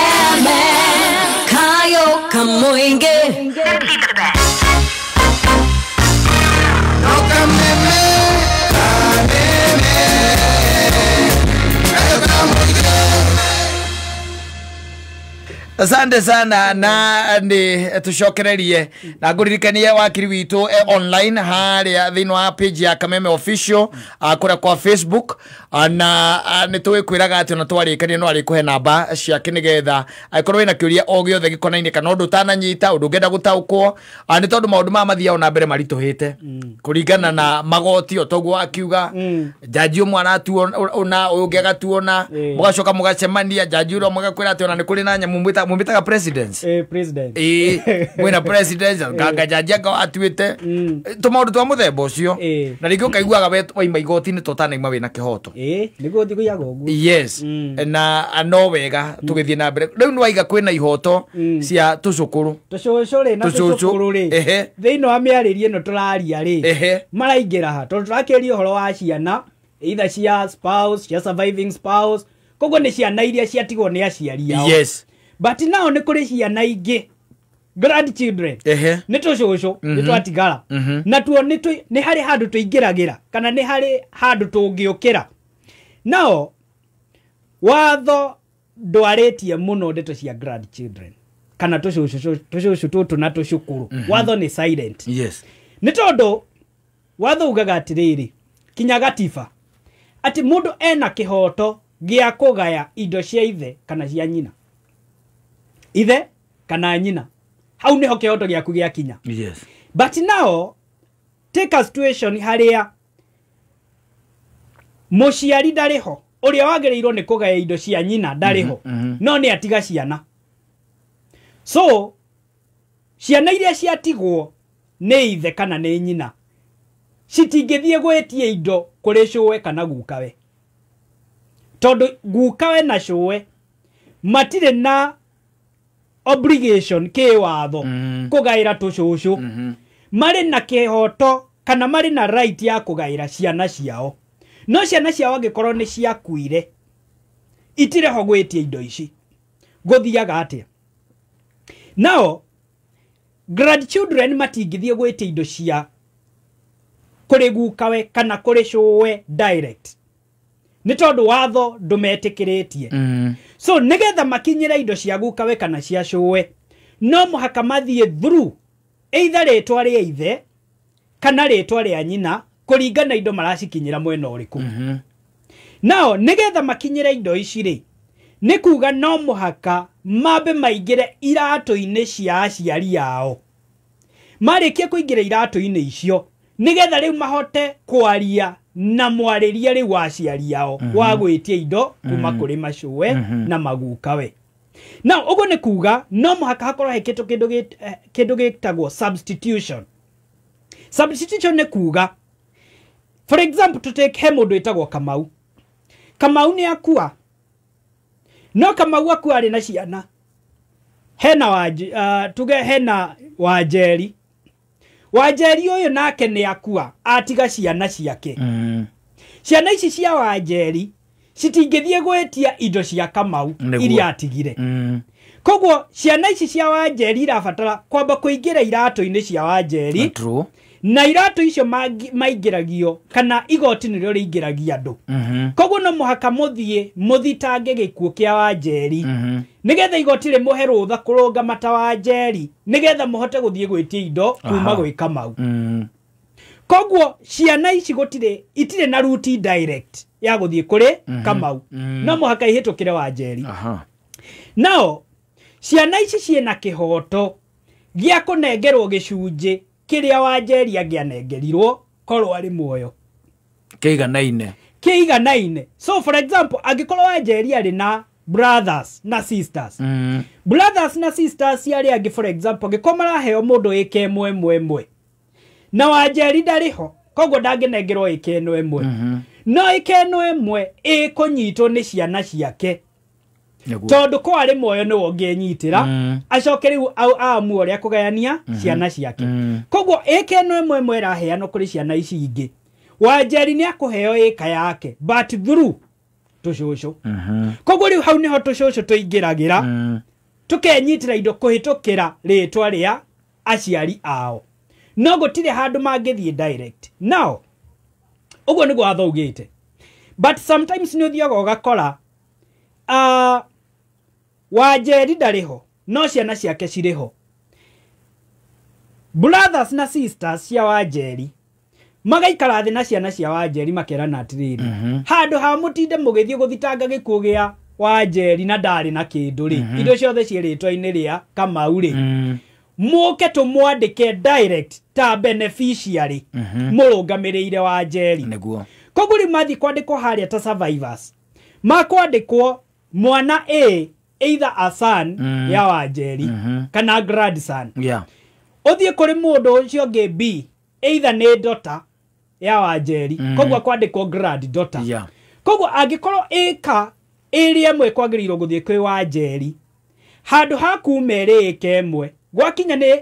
kayo kamũingĩ. Kameme kameme kayo kamũingĩ. Asante sana na nĩ tũcokererie na ngũririkanie wakiri witũ online harĩa thĩinĩ wa page ya Kameme Official, kũrĩa kwa Facebook, na nĩ tũgĩkwĩraga atĩ ona twarĩkania no arĩkũhe namba ciake nĩgetha angĩkorwo wĩna kĩũria o gĩothe gĩkonainie kana ũndũ ũtananyita, ũndũ ũngĩenda gũtaũkwo, nĩ tondũ maũndũ maya mathiaga na mbere maritũhĩte kũringana na magoti o toguo akiuga jaji ũmwe aratuo ũna, ũyũ ũngĩ agatuona, mũgacoka mũgacemania, jaji ũrĩa ũmwe agakwĩra atĩ ona nĩ kũrĩ na nyamũ mwĩtaga presidents. President. Mwĩna presidents nganga jaji anga atuĩte tũmaũndũ twa mũthemba ũcio, na rĩngĩ ũkaiguaga we waima igoti-inĩ to ũtanaima wĩna kĩhoto. Nĩguo thiguaga ũguo. Yes, na no wega tũgĩthiĩ na mbere. Rĩu nĩ waiga kwĩna ihoto cia tũcũkũrũ. Tũcũcũ rĩ na tũcũkũrũ rĩ, thĩinĩ wa mĩarĩrie ĩno tũraria rĩ, maraingĩra ha tondũ tũrakĩria ũhoro wa ciana either cia spouse, cia surviving spouse, koguo nĩ ciana iria ciatigwo nĩ aciari ao. Yes. But nao nĩ kũrĩ ciana ingĩ grandchildren, nĩ tũcũcũ nĩ twatigara, na tuo nĩ harĩ handũ tũingĩragĩra kana nĩ harĩ handũ tũngĩũkĩra. Nao watho ndwarĩtie mũno ndeto cia grandchildren kana tũcũcũ tũtũ na tũcukuru. Watho nĩ silent. Yes. Nĩ tondũ watho ugaga atĩrĩrĩ, kinya gatiba atĩ mũndũ ena kĩhoto gĩa kũgaya indo cia ithe kana cia nyina. Ithe kana nyina, hau niho kĩhoto gĩaku gĩakinya. Yes. But now take a situation harĩa mũciari ndarĩ ho, ũrĩa wagĩrĩirwo nĩ kũgaya indo cia nyina ndarĩ ho, no nĩ atiga ciana. So ciana iria ciatigwo nĩ ithe kana nĩ nyina citingĩthiĩ gwĩtia indo kũrĩ cũwe kana gukawe, tondũ gukawe na cũwe matirĩ na obligation kĩwatho kũgaĩra tũcũcũ. Marĩ na kĩhoto kana marĩ na right ya kũgaĩra ciana ciao, no ciana ciao angĩkorwo nĩ ciakuire itirĩ ho gwĩtia indo ici. Gũthiaga atĩa? Nao grandchildren matingĩthiĩ gwĩtia indo cia kũrĩ gukawe kana kũrĩ cũwe direct, nĩ tondũ watho ndũmetĩkĩrĩtie. So nĩgetha makinyĩre indo cia gukawe kana cia cũwe no mũhaka mathiĩ through either rĩtwa rĩa ithe kana rĩtwa rĩa nyina, kũringana indo maracikinyĩra mwena ũrĩkũ. Nao nĩgetha makinyĩre indo ici rĩ, nĩ kuga no mũhaka mambe maingĩre iratũ-inĩ cia aciari ao. Marĩkia kũingĩra iratũ-inĩ icio nĩgetha rĩu mahote kwaria na mwarĩrie rĩu wa aciari ao wa gwĩtia indo kuma kũrĩ macũwe na magukawe. Now ũguo nĩ kuga no mũhaka hakorwo he kĩndũ gĩtagwo substitution. Substitution nĩ kuga, for example, to take he mũndũ wĩtagwo Kamau. Kamau nĩ akua, no Kamau akua arĩ na ciana. Hena tuge hena Wanjeri. Wanjeri ũyũ nake nĩ akua atiga ciana ciake. Ciana ici cia Wanjeri citingĩthiĩ gwĩtia indo cia Kamau iria atigire. Koguo ciana ici cia Wanjeri irabatara kwamba kũingĩra iratũ-inĩ cia Wanjeri. Na iratũ icio maingĩragio kana igoti nĩrĩo rĩingĩragia andũ. Koguo no mũhaka mũthiĩ mũthitange gĩkuũ kĩa Wanjeri nĩgetha igoti rĩmũhe rũtha kũrũngama ta Wanjeri nĩgetha mũhote gũthiĩ gwĩtia indo kuma gwĩ Kamau. Koguo ciana ici gũtirĩ itirĩ na route direct ya gũthiĩ kũrĩ Kamau, no mũhaka ihĩtũkĩre Wanjeri. Nao ciana ici ciĩna kĩhoto gĩa kũnengerwo gĩcunjĩ kĩrĩa Wanjeri angĩanengerirwo korwo arĩ muoyo kĩiganaine. So for example, angĩkorwo Wanjeri arĩ na brothers na sisters, brothers na sisters arĩa angĩ, for example, angĩkorwo maraheo mũndũ ĩka ĩmwe ĩmwe ĩmwe na Wanjeri ndarĩ ho, koguo ndangĩnengerwo ĩka ĩno ĩmwe, no ĩka ĩno ĩmwe ĩkũnyitwo nĩ ciana ciake tondũ ko arĩ muoyo nĩwe ũngĩnyitĩra, acoke rĩu aamue ũrĩa kũgayania ciana ciake. Koguo ĩka ĩno ĩmwe ĩmwe ĩraheanwo kũrĩ ciana ici ingĩ, Wanjeri nĩ akũheo ĩka yake but through tũcũcũ. Koguo rĩu hau nĩho tũcũcũ tũingĩragĩra, tũkenyitĩra indo kũhĩtũkĩra rĩtwa rĩa aciari ao, no gũtirĩ handũ mangĩthiĩ direct. Now ũguo nĩguo watho ugĩte, but sometimes nĩ ũthiaga ũgakora Wanjeri ndarĩ ho no ciana ciake cirĩ ho. Brothers na sisters cia Wanjeri magaikara thĩ na ciana cia Wanjeri makerana atĩrĩrĩ, handũ ha mũtinde mũgĩthiĩ gũthitanga gĩkuũ gĩa Wanjeri na ndarĩ na kĩndũ rĩ, indo ciothe ciĩ rĩtwa-inĩ rĩa Kamau rĩ, mũke tũmwandĩke direct ta beneficiary mũrũgamĩrĩire Wanjeri. Nĩguo. Koguo rĩu mathiĩ kwandĩkwo harĩa ta survivors, makwandĩkwo mwana A either a son ya Wanjeri kana grandson. Ũthiĩ kũrĩ mũndũ ũcio ũngĩ B either nĩ daughter ya Wanjeri, koguo kwandĩkwo granddaughter. Koguo angĩkorwo ĩka ĩrĩa ĩmwe kwagĩrĩirwo gũthiĩ kwĩ Wanjeri, handũ ha kuma ĩrĩ ĩka ĩmwe gwakinya nĩ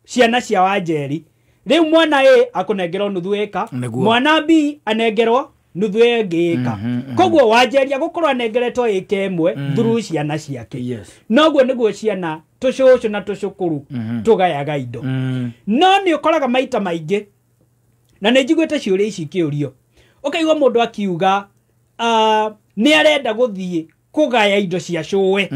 ciana cia Wanjeri, rĩu mwana A akũnengerwo nuthu ĩka, mwana B anengerwo nuthu ĩngĩ ĩka. Koguo Wanjeri agũkorwo anengeretwo ĩka ĩmwe through ciana ciake. Noguo nĩguo ciana tũcũcũ na tũcũkũrũ tũgayaga indo. No nĩ ũkoraga maita maingĩ, na nĩ njiguĩte ciũria ici ikĩũrio, ũkaigua mũndũ akiuga nĩ arenda gũthiĩ kũgaya indo cia cũwe,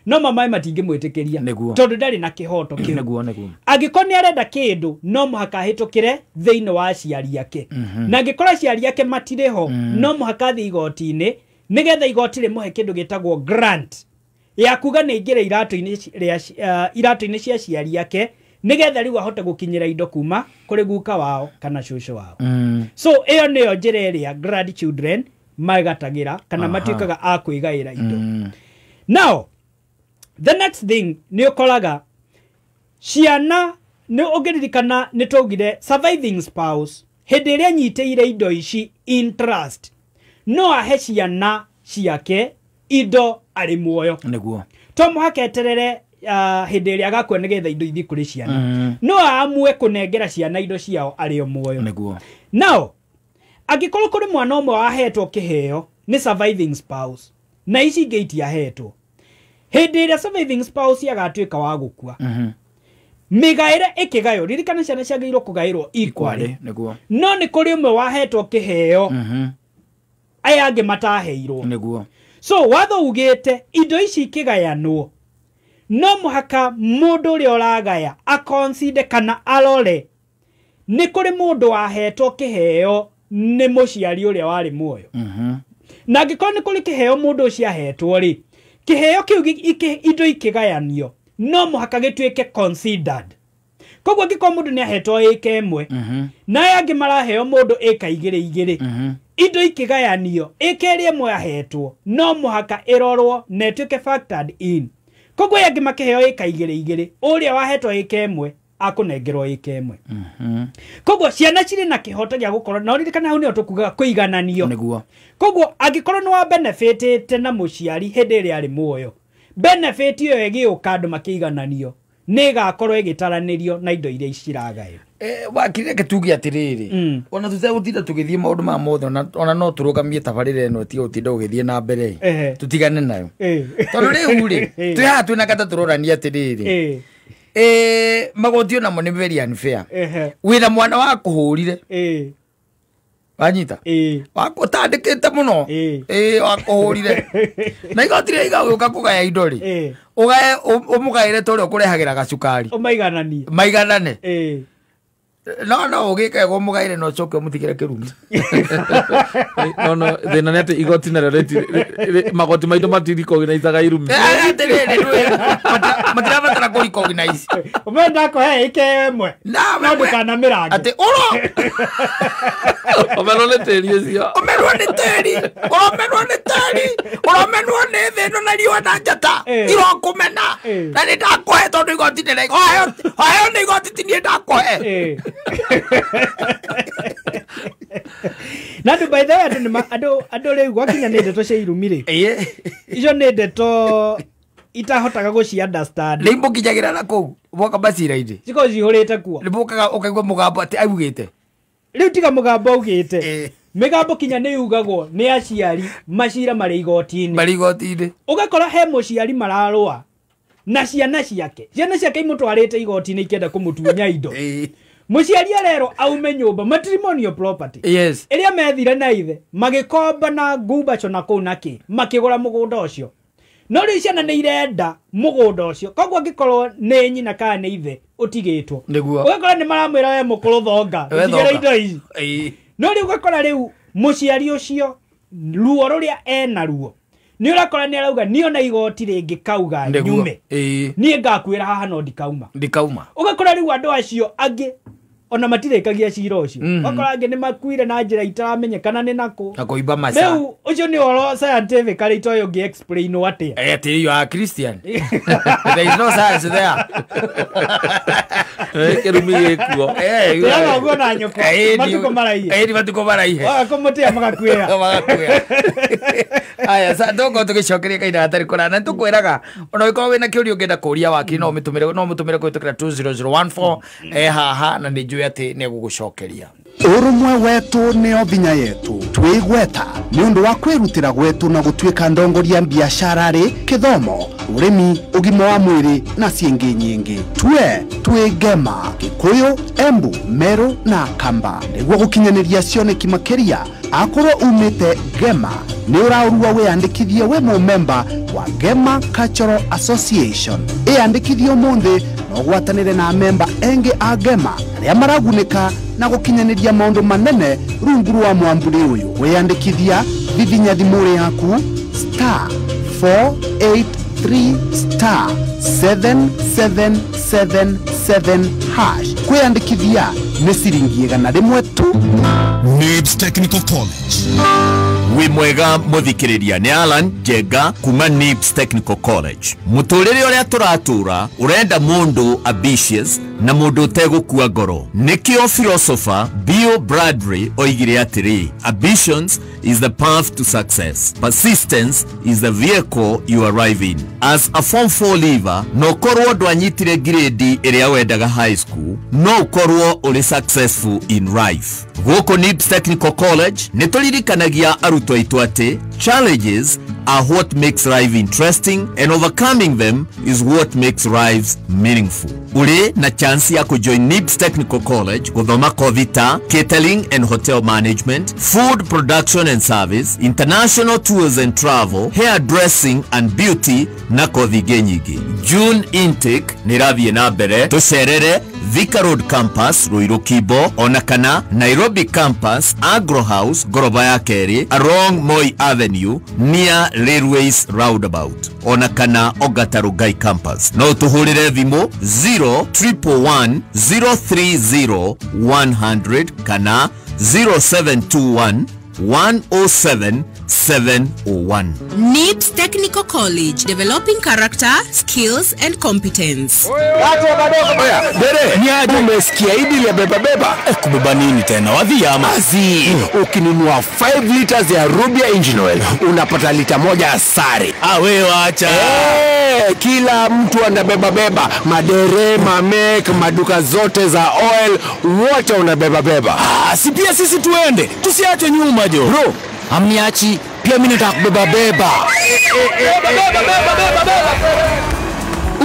no mamae matingĩmwĩtĩkĩria tondũ ndarĩ na kĩhoto kĩu. Angĩkorwo nĩ arenda kĩndũ no mũhaka ahĩtũkĩre thĩinĩ wa aciari ake, na angĩkorwo aciari ake matirĩ ho no mũhaka athiĩ igoti-inĩ nĩgetha igoti rĩmũhe kĩndũ gĩtagwo grant ya kuga nĩ aingĩre iratũ-inĩ cia aciari ake nĩgetha rĩu ahote gũkinyĩra indo kuma kũrĩ guka wao kana cũcũ wao. So ĩyo nĩyo njĩra ĩrĩa grandchildren magatagĩra kana matuĩkaga a kwĩgaĩra indo. Now the next thing nĩ ũkoraga ciana, nĩ ũngĩririkana nĩ twaugire surviving spouse hĩndĩ ĩrĩa anyitĩire indo ici in trust no ahe ciana ciake indo arĩ muoyo. Nĩguo. To mũhaka eterere hĩndĩ ĩrĩa agakua nĩgetha indo ithiĩ kũrĩ ciana. No aamue kũnengera ciana indo ciao arĩ o muoyo. Nĩguo. Now angĩkorwo kũrĩ mwana ũmwe wahetwo kĩheo nĩ surviving spouse na ici ingĩ itiahetwo, hĩndĩ ĩrĩa surviving spouse agatuĩka wa gũkua, mĩgaĩre ĩkĩgaywo, ririkana ciana ciagĩrĩirwo kũgaĩrwo equally. Nĩguo. No nĩ kũrĩ ũmwe wahetwo kĩheo aya angĩ mataheirwo. Nĩguo. So watho ugĩte indo ici ikĩgayanwo no mũhaka mũndũ ũrĩa ũragaya aconsider kana arore nĩ kũrĩ mũndũ wahetwo kĩheo nĩ mũciari ũrĩa warĩ muoyo. Na angĩkorwo nĩ kũrĩ kĩheo mũndũ ũcio ahetwo rĩ, kĩheo kĩu indo ikĩgayanio no mũhaka gĩtuĩke considered. Koguo angĩkorwo mũndũ nĩ ahetwo ĩka ĩmwe na aya angĩ maraheo mũndũ ĩka igĩrĩ igĩrĩ, indo ikĩgayanio ĩka ĩrĩa ĩmwe ahetwo no mũhaka ĩrorwo na ĩtuĩke factored in. Koguo aya angĩ makĩheo ĩka igĩrĩ igĩrĩ, ũrĩa wahetwo ĩka ĩmwe akũnengerwo ĩka ĩmwe. Koguo ciana cirĩ na kĩhoto gĩa gũkorwo na ũririkana hau nĩho tũkugaga kũigananio. Nĩguo. Koguo angĩkorwo nĩ wa benefitĩte na mũciari hĩndĩ ĩrĩa arĩ muoyo, benefit ĩyo ĩgĩũka andũ makĩigananio nĩ ĩgakorwo ĩgĩtaranĩrio na indo iria ciragaĩrwo. Wakiri tuge atĩrĩrĩ, ona tũtegũtinda tũgĩthiĩ maũndũ maya mothe, ona no tũrũgamie tabarĩra ĩno ĩtige gũtinda ũgĩthiĩ na mbere, tũtigane nayo. Tondũ rĩu rĩ, twĩ haha twĩna gata tũrorania atĩrĩrĩ, magoti onamo nĩ very unfair. Wĩna mwana wakũhũrire, wanyita, ũtandĩkĩte mũno, wakũhũrire, na igoti rĩrĩa igagũka kũgaya indo rĩ, ũgaye ũmũgaĩre ta ũrĩa ũkũrehagĩra gacukari, ũmaigananie, maiganane. No ũgĩke ũguo mũgaĩre na ũcoke ũmũtigĩre kĩrumi. No thĩna nĩ atĩ igoti narĩo magoti maitũ matirikognaicaga irumi. Atĩrĩrĩ, matirabatara kũrecognize. Ũmenda kũhe ĩke ĩmwe no ndũkanamĩrange. Atĩ ũro ũmenwo nĩ tĩri ũcio, ũmenwo nĩ tĩri, ũromenwo nĩ tĩri, ũromenwo nĩ thĩ ĩno na riũa na njata irokũmena, na nĩ ndakũhe tondũ igoti nĩ waheo nĩ igoti ti niĩ ndakũhe. Na andũ by the way, andũ rĩu gwakinya nĩ ndeto cia irumi rĩ, icio nĩ ndeto itahotaga gũci understand. Nĩ imũkinyagĩra na kũu mwoka macira-inĩ, cikorwo cihũrĩte kuo, nĩ mũkaga ũkaigua mũgambo atĩ augĩte. Rĩu tiga mũgambo augĩte, mĩgambo kinya nĩ yugagwo nĩ aciari macira marĩ igoti-inĩ, marĩ igoti-inĩ. Ũgakora he mũciari mararũa na ciana ciake, ciana ciake imũtwarĩte igoti-inĩ ikĩenda kũmũtunya indo. Mũciari arerwo aume nyũmba, matrimonial property. Yes. Ĩrĩa methire na ithe magĩkomba na ngumbaco na kũu na kĩ, makĩgũra mũgũnda ũcio. No rĩu ciana nĩ irenda mũgũnda ũcio koguo angĩkorwo nĩ nyina kana nĩ ithe ũtigĩtwo ũgakora nĩ maramwĩra we mũkũrũ thonga ũtigĩre indo ici. No rĩu ũgakora rĩu mũciari ũcio ruo rũrĩa ena ruo nĩ ũrakora nĩ arauga niĩ ona igoti rĩngĩ kauga nyume niĩ ngakuĩra haha no ndikauma. Ũgakora rĩu andũ acio angĩ ona matirĩkagia cira ũcio. Ũgakora angĩ nĩ makuire na njĩra itaramenyekana nĩ nakũ na kũimba maca. Rĩu ũcio nĩ ũhoro scientific arĩ itoĩ ũngĩ explain atĩa. Atĩ you are Christian. There is no science there. Kĩrumi gĩkuo. Tĩaga ũguo na nyũkwa matukũ maraihe. Ĩĩ matukũ maraihe. Waga kũmũtĩa magakuĩra. Aya sa ndoko tũgĩcokeria kahinda gatarĩ kũraya na nĩtũkwĩraga ona ũngĩkorwo wĩna kĩũria ũngĩenda kũria wakiri no ũmĩtũmĩre no ũmũtũmĩre kũhĩtũkĩra 20014 haha na nĩ njũĩ atĩ nĩ egũgũcokeria. Urumwe wetu nio vinya yetu twigweta ni undu wa kwirutira gwetu na gutuika ndongoria biashara ri kithomo urimi ugima wa mwiri na ciingi nyingi twe twigema Gikuyu Embu Meru na Kamba niguo gukinyaniria cioneki makiria akorwo umite Gema ni uraurua wiyandikithie we mumemba wa Gema Cultural Association iyandikithie umuthi no gwatanire na memba engi a Gema aria maragunika na gukinyaniria maundu manene rungu rwa mwamburi uyu wiyandikithia thithinya thimuri yaku star 483 star 7777 hash kwiyandikithia ni ciringi 100 tu. Nibs Technical College. Wi mwega muthikiriria ni Alan Jenga kuma Nibs Technical College. Muturire uria turatura urenda mundu ambitious na mundu utegukua ngoro. Nikio philosopher Bill Bradley oigire atiri, ambitions is the path to success, persistence is the vehicle you arrive in. As a form 4 leaver, no korwo ndwanyitire grade iria wendaga high school, no korwo uri successful in life. Guku Nibs Technical College nituririkanagia arutwo aitu ati challenges are what makes life interesting and overcoming them is what makes lives meaningful. Uri na chance ya kujoin Nibs Technical College guthoma kothi ta catering and hotel management, food production and service, international tours and travel, hairdressing and beauty na kothi ingĩ nyingĩ. June intake nĩ ĩrathiĩ na mbere. Tũcerere Thika Road Campus, Ruiru Kibo, ona kana Nairobi Campus, Agro House, ngoroba ya kerĩ, along Moi Avenue, near Railways Roundabout, ona kana Ongata Rongai Campus. No tũhũrĩre thimũ 0111 030 100 kana 0721 107 701. NIBS Technical College, developing character, skills and competence. Umesikia hili ya beba beba? Kubeba nini tena? Wadhi ama? Ukinunua 5 liters ya Rubia Engine Oil unapata lita moja sare. Ah, wewe acha. Kila mtu anabeba beba, madere, mamek, maduka zote za oil, wote unabeba beba. Ah, si pia sisi tuende, tusiache nyuma jo. Bro, amniachi, pia mimi nataka kubeba beba. Beba beba beba beba.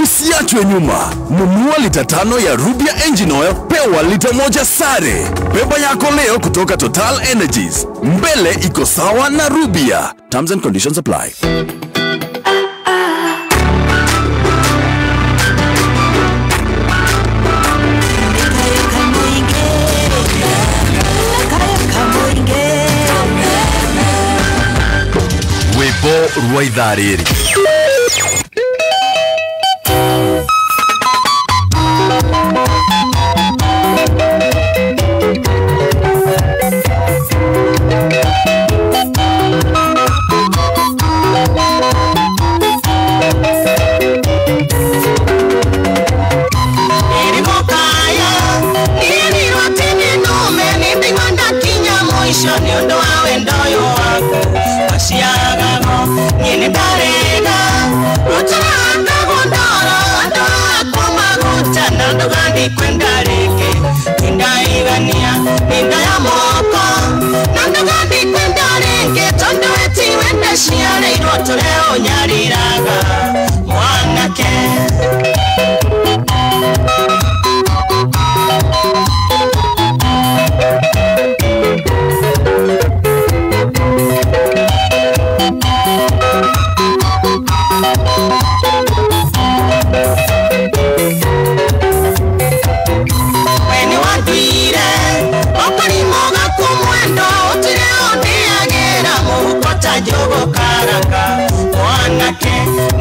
Usiachwe nyuma. Nunua lita 5 ya Rubia Engine Oil, pewa lita 1 sare. Beba yako leo kutoka Total Energies. Mbele iko sawa na Rubia. Terms and conditions apply. Rwĩmbo rwa ithaa rĩrĩ.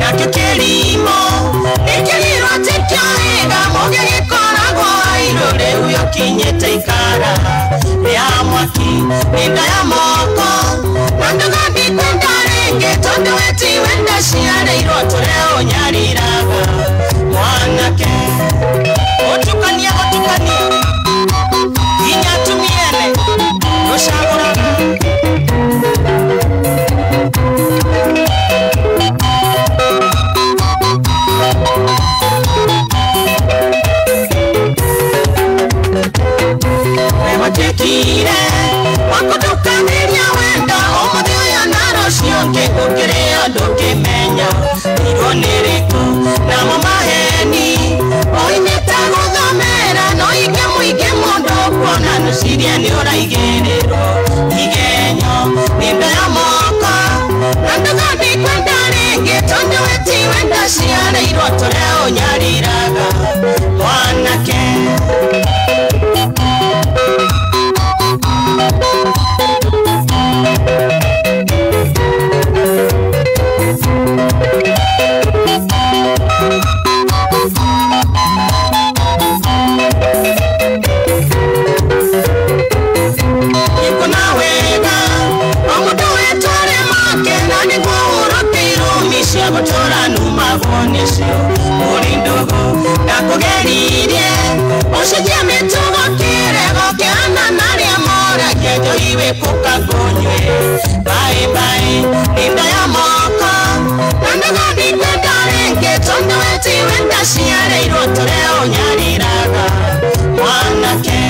Nakĩo kĩrimũ nĩkĩrirwo atĩ kĩoĩga mũgĩ gĩkoragwo airũ rĩu yũkinyĩte ikara rĩa mwaki nĩ nda ya moko na nduga ndikwenda rĩngĩ tondũ we tiwe ndaciarĩirwo tũrĩa ũnyariraga mwanake ũtukania ũtukania nginya atumiene rũcagũraga. Watuĩkire wakũndukanĩria wendo ũmũthĩ ũyũ na rũciũ ngĩgũkĩrĩo ndũngĩmenya irwo nĩ rĩkũ namo maheni oimĩte gũthomera no ingĩ mũingĩ mũndũ kuona nũciria nĩ ũraigĩrĩrwo igenyo nĩ nda ya moko na nduga ndikwenda rĩngĩ tondũ we tiwe ndaciarĩirwo tũrĩa ũnyariraga mwanake. Ndakũgeririe ũcenjie mĩtugo kĩrego kĩhana narĩa moragia njohi wĩkũka ngũnyue bye bye nĩ nda ya moko na nduga ndikwenda rĩngĩ tondũ we tiwe ndaciarĩirwo tũrĩa ũnyariraga mwanake.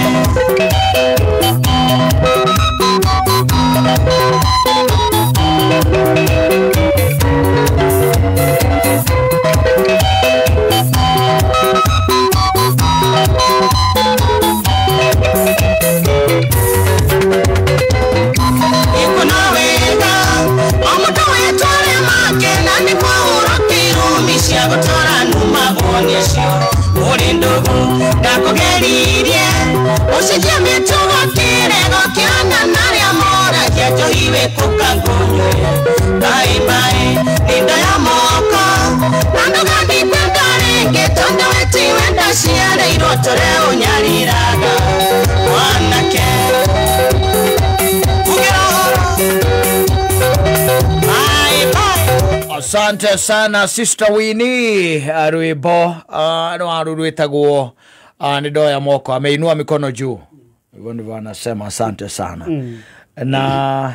Ndakũgeririe ũcenjie mĩtugo kĩrego kĩhana narĩa moragia njohi wĩkũka ngũnyue bye bye nĩ nda ya moko na nduga ndikwenda rĩngĩ tondũ we tiwe ndaciarĩirwo tũrĩa ũnyariraga mwanake. Asante sana Sister Winnie rwimbo rwa rwĩtagwo ni ndoya moko ameinua mikono juu hivyo ndivyo anasema. Asante sana. Na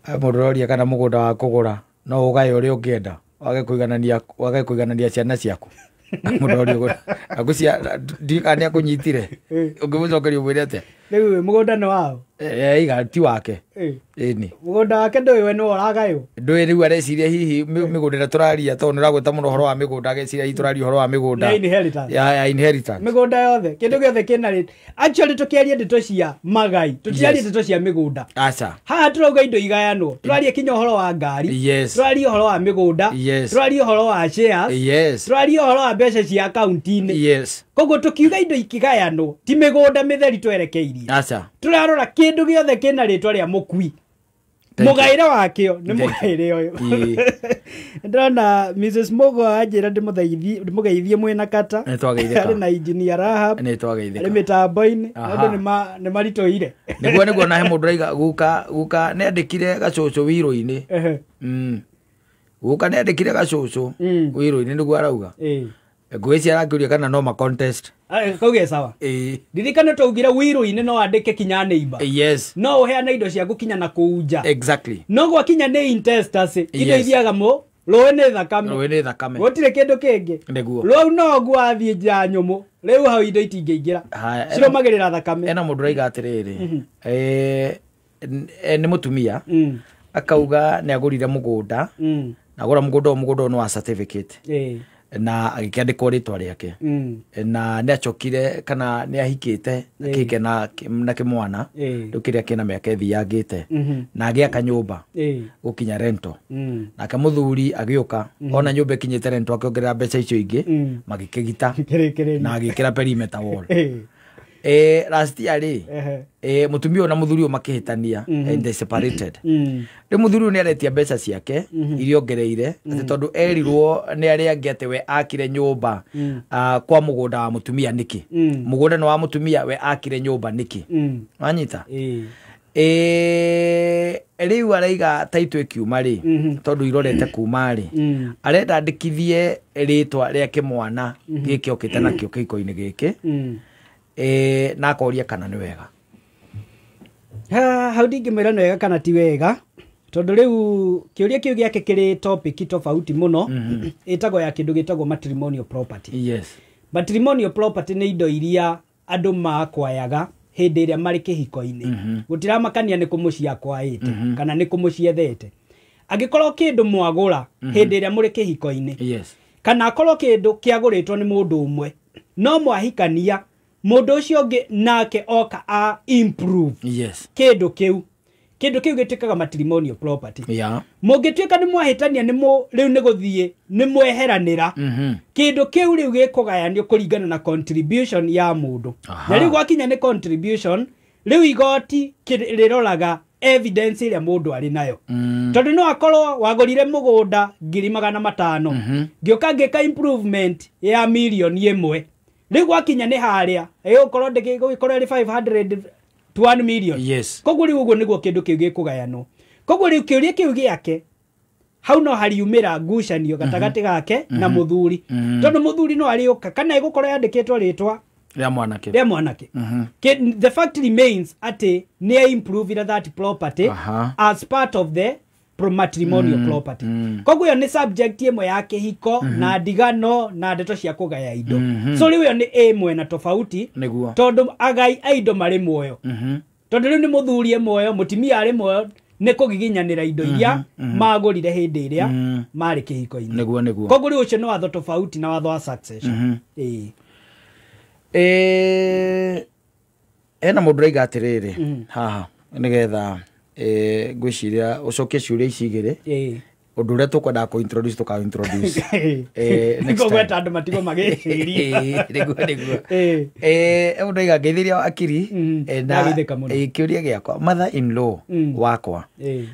mũndũ kana mũgũnda wa kũgũra no ũgae ũrĩa ũngĩenda wage kũiganania ciana ciaku mũndũ ũrĩa ndikana nĩ akũnyitire ũngĩmũcokeria ũmwĩre atĩa rĩu mũgũnda nĩ wao iga ti wake ĩni mũgũnda wake ndũĩ we nĩwe ũragaywo ndũĩ rĩu areciria hihi mĩgũnda ĩrĩa tũraria tondũ nĩũragweta mũno ũhoro wa mĩgũnda ageciria hihi tũraria ũhoro wa mĩgũnda ya inheritance mĩgũnda yothe kĩndũ gĩothe kĩna rĩ actually tũkĩaria ndeto cia magai tũtiarie ndeto cia mĩgũnda aca haha tũrauga indo igayanwo tũraria kinya ũhoro wa ngari tũraria ũhoro wa mĩgũnda tũraria ũhoro wa shares tũraria ũhoro wa mbeca cia akaunti-inĩ koguo tũkiuga indo ikigayanwo ti mĩgũnda mĩtheri twerekeirie aca tũrarora kĩndũ gĩothe kĩna rĩtwa rĩa mũkui mũgaĩre wakĩo nĩ mũgaĩre ũyũ ndĩrona Mrs Mugo anjĩra ndĩmũgeithie mwĩna kata arĩ na engineer Rahab arĩ mĩtambo-inĩ andũ nĩ maritũire nĩguo na he mũndũ raiga guka nĩ andĩkire gacũcũ wiro-inĩ guka nĩ andĩkire gacũcũ wiro-inĩ nĩguo arauga ngwĩciria arakĩũria kana no ma contest kauge sawa ndirikane twaugire wiro-inĩ no andĩke kinya neighbor no ũheane indo ciaku kinya na kũu nja exactly no gwakinya nĩ intestacy indo ithiaga mũ rũĩ nĩ thakame gũtirĩ kĩndũ kĩngĩ rũu no guo athiĩ nja nyũmũ rĩu hau indo itingĩingĩra cirũmagĩrĩra thakame ena mũndũ raiga atĩrĩrĩ nĩ mũtumia akauga nĩ agũrire mũgũnda na agũra mũgũnda ũyũ nĩ wa certificate na agĩkĩandĩkwo rĩtwa rĩake na nĩ acokire kana nĩ ahikĩte akĩhike na kĩmwana rĩu kĩrĩa kĩna mĩaka ĩthiangĩte na agĩaka nyũmba gũkinya rento nake mũthuri agĩũka ona nyũmba ĩkinyĩte rento akĩongerera mbeca icio ingĩ magĩkĩgita na agĩkĩra perimeter wall Last year rĩ, mũtumia ũyũ na mũthuri ũyũ makĩhĩtania and they separated. Rĩu mũthuri ũyũ nĩ aretia mbeca ciake iria ongereire, atĩ tondũ erirwo nĩ arĩa angĩ atĩ we akire nyũmba kwa mũgũnda wa mũtumia nĩkĩ. Mũgũnda nĩ wa mũtumia, we akire nyũmba nĩkĩ? Wanyita? Rĩu araiga taitũ ĩkiuma rĩ, tondũ irorete kuma rĩ, arenda andĩkithie rĩtwa rĩa kĩmwana gĩkĩ okĩte nakĩo kĩhiko-inĩ gĩkĩ, na akoria kana nĩ wega. Hau ndingĩmwĩra nĩ wega kana ti wega, tondũ rĩu kĩũria kĩu gĩake kĩrĩ topic tofauti mũno, ĩtagwo ya kĩndũ gĩtagwo matrimonial property. Matrimonial property nĩ indo iria andũ makwayaga hĩndĩ ĩrĩa marĩ kĩhiko-inĩ. Gũtiramakania nĩ kũmũciakwaĩte kana nĩ kũmũciethete. Angĩkorwo kĩndũ mwagũra hĩndĩ ĩrĩa mũrĩ kĩhiko-inĩ, kana akorwo kĩndũ kĩagũrĩtwo nĩ mũndũ ũmwe, no mwahikania, mũndũ ũcio ũngĩ nake oka a improve kĩndũ kĩu, kĩndũ kĩu gĩtuĩkaga matrimonial property. Mũngĩtuĩka nĩ mwahĩtania, nĩ rĩu nĩ gũthiĩ nĩ mweheranĩra, kĩndũ kĩu rĩu gĩkũgayanio kũringana na contribution ya mũndũ. Na rĩu gwakinya nĩ contribution, rĩu igoti rĩroraga evidence ĩrĩa mũndũ arĩ nayo. Tondũ no akorwo wagũrire mũgũnda 500,000, ngĩũka ngĩka improvement ya 1 million, rĩu gwakinya nĩ harĩa ĩgũkorwo ndĩgĩgũkorwo ĩrĩ 500 to 1 million. Koguo rĩu ũguo nĩguo kĩndũ kĩu gĩkũgayanwo. Koguo rĩu kĩũria kĩu gĩake hau no hariumĩra ngucanio gatagatĩ gake na mũthuri, tondũ mũthuri no arĩũka kana ĩgũkorwo yandĩkĩtwo rĩtwa rĩa mwanake. Rĩa mwanake. The fact remains atĩ nĩ improve that property as part of the matrimonial property. Koguo ĩyo nĩ subject ĩmwe ya kĩhiko na ndigano na ndeto cia kũgaya indo. So rĩu ĩyo nĩ ĩmwe na tofauti, tondũ agai a indo marĩ muoyo, tondũ rĩu nĩ mũthuri e muoyo, mũtumia arĩ muoyo, nĩ kũgiginyanĩra indo iria magũrire hĩndĩ ĩrĩa marĩ kĩhiko-inĩ. Nĩguo nĩguo. Koguo rĩu ũcio nĩ watho tofauti na watho wa succession. Ĩĩ. Hena mũndũ ũraiga atĩrĩrĩ haha, nĩgetha ngwĩciria ũcokie ciũria ici igĩrĩ, ũndũ ũrĩa tũkwendaga kũ introduce tũka introduce next time. Nĩngũgweta andũ matigwo magĩciria. Nĩguo nĩguo. Mũndũ aiga ngeithĩria akiri, na Ndageithĩka mũno. Kĩũria gĩakwa, mother in law wakwa,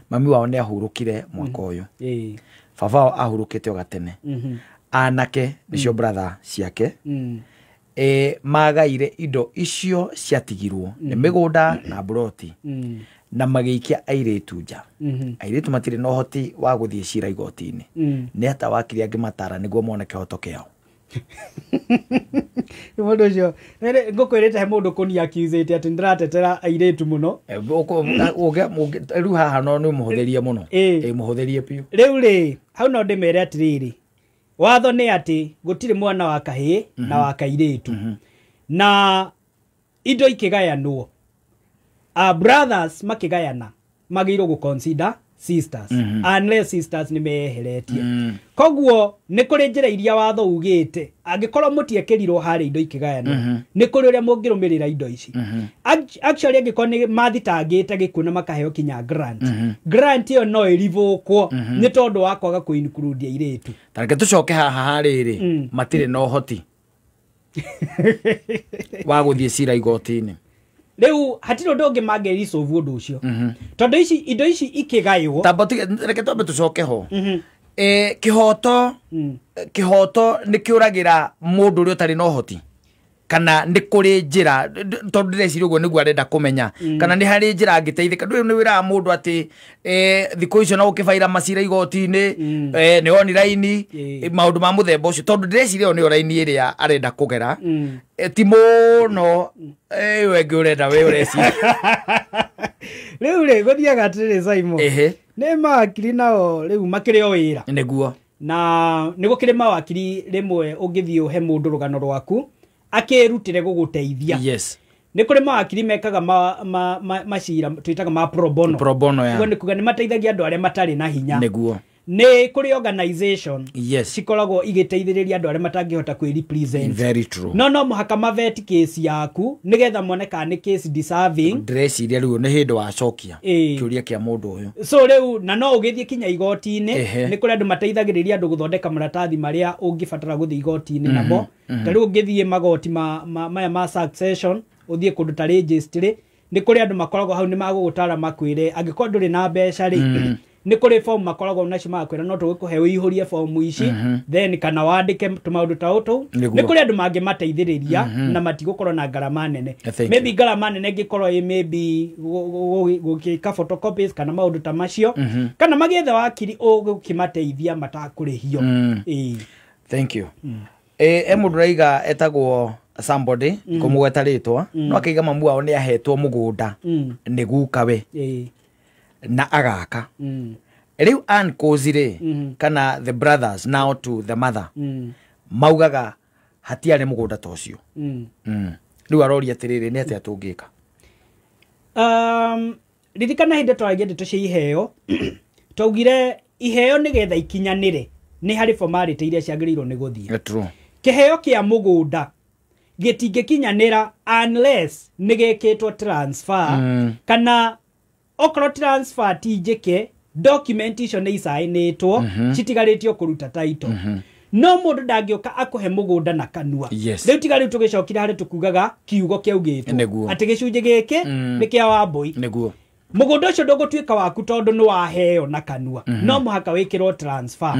mami wao nĩ ahurũkire mwaka ũyũ, baba wao ahurũkĩte o gatene. Anake nĩcio brother ciake, magaire indo icio ciatigirwo nĩ mĩgũnda na mburoti, na magĩikia airĩtu nja. Airĩtu matirĩ na ũhoti wa gũthiĩ cira igoti-inĩ. Nĩ ata wakiri angĩmatara nĩguo mone kĩhoto kĩao? Mũndũ ũcio ngũkwĩrĩte he mũndũ kũni accusate atĩ nĩndĩratetera airĩtu mũno. Rĩu haha no nĩ mũhũthĩrie mũno. Mũhũthĩrie biũ. Rĩu rĩ, hau no ndĩmere atĩrĩrĩ, watho nĩ atĩ gũtirĩ mwana wa kahĩĩ na wa kairĩtu, na indo ikĩgayanwo, brothers makĩgayana magĩrĩirwo gũ consider sisters, unless sisters nĩ meyeheretie. Koguo nĩ kũrĩ njĩra iria watho ugĩte, angĩkorwo mũtiekĩrirwo harĩa indo ikĩgayanwo, nĩ kũrĩ ũrĩa mũngĩrũmĩrĩra indo ici. Actually angĩkorwo nĩ mathitangĩte gĩkuũ na makaheo kinya grant, grant ĩyo no ĩrivũkwo nĩ tondũ wa kwaga kũ include airĩtu. Ta reke tũcoke haha harĩrĩ, matirĩ na ũhoti wa gũthiĩ cira igoti-inĩ. Rĩu hatirĩ ũndũ ũngĩ mangĩ resolve ũndũ ũcio, tondũ ici indo ici ikĩgaywo. Tamba reke twambe tũcoke ho. Kĩhoto, kĩhoto nĩ kĩũragĩra mũndũ ũrĩa ũtarĩ na ũhoti, kana nĩ kũrĩ njĩra? Tondũ ndĩreciria ũguo nĩguo arenda kũmenya, kana nĩ harĩ njĩra angĩteithĩka. Ndũĩ nĩ wĩraga mũndũ atĩ thikũ icio no ũkĩbaira macira igoti-inĩ, nĩ online, maũndũ ma mũthemba ũcio, tondũ ndĩreciria ĩyo nĩyo raini ĩrĩa arenda kũgera. Ti mũno ĩyo ĩngĩ ũrenda we ũreciria. Rĩu rĩ, gũthiaga atĩrĩrĩ, Simon, nĩ mawakiri nao rĩu makĩrĩ o wĩra. Na nĩ gũkĩrĩ mawakiri rĩmwe ũngĩthiĩ ũhe mũndũ rũgano rwaku akĩrutĩre gũgũteithia. Nĩ kũrĩ mawakiri mekaga macira twĩtaga ma pro bono. Pro bono, ya. Ũguo nĩ kuga nĩ mateithagia andũ arĩa matarĩ na hinya. Nĩ kũrĩ organization cikoragwo igĩteithĩrĩria andũ arĩa matangĩhota kwĩ represent. Very true. No mũhaka maveti case yaku nĩgetha mone kana nĩ case deserving. Ndĩreciria rĩu nĩ hĩndĩ wacokia kĩũria kĩa mũndũ ũyũ. So rĩu na no ũgĩthiĩ kinya igoti-inĩ, nĩ kũrĩ andũ mateithagĩrĩria andũ gũthondeka maratathi marĩa ũngĩbatara gũthiĩ igoti-inĩ namo. Ta rĩu ũngĩthiĩ magoti maya ma succession, Ũthiĩ kũndũ ta registry, nĩ kũrĩ andũ makoragwo hau, nĩ magũgũtara makwĩre angĩkorwo ndũrĩ na mbeca rĩ, nĩ kũrĩ form makoragwo nacio, magakwĩra no tũgũkũhe ũihũrie form ici, then kana wandĩke tũmaũndũ ta ũtũ. Nĩ kũrĩ andũ mangĩmateithĩrĩria na matigũkorwo na ngarama nene. Thank Maybe ngarama nene ĩngĩkorwo ĩ maybe gũgĩka photocopies kana maũndũ ta macio, kana magĩethe wakiri ũgũkĩmateithia matakũrĩhio. Ĩĩ. Thank you. E mũndũ raiga etagwo somebody, kũmũgweta rĩtwa, no akaiga mamu wao nĩ ahetwo mũgũnda nĩ gukawe na agaka. Rĩu uncles rĩ, kana the brothers now to the mother, maugaga hatiarĩ mũgũnda ta ũcio. Rĩu aroria atĩrĩrĩ, nĩ atĩa tũngĩka? Ririkana hĩndĩ twaragia ndeto cia iheo, twaugire iheo nĩgetha ikinyanĩre nĩ harĩ formality iria ciagĩrĩirwo nĩ gũthiĩ. True. Kĩheo kĩa mũgũnda gĩtingĩkinyanĩra unless nĩ gĩkĩtwo transfer, kana okorwo transfer ti njĩke, document icio nĩ icainĩtwo, citigarĩtio kũruta title. No mũndũ ndangĩũka akũhe mũgũnda na kanua. Rĩu tiga rĩu tũgĩcokire harĩ tũkugaga kiugo kĩaugĩtwo atĩ gĩcunjĩ gĩkĩ nĩ kĩa Wambũi. Mũgũnda ũcio ndũgũtuĩka waku tondũ nĩ waheo na kanua. No mũhaka wĩkĩrwo transfer.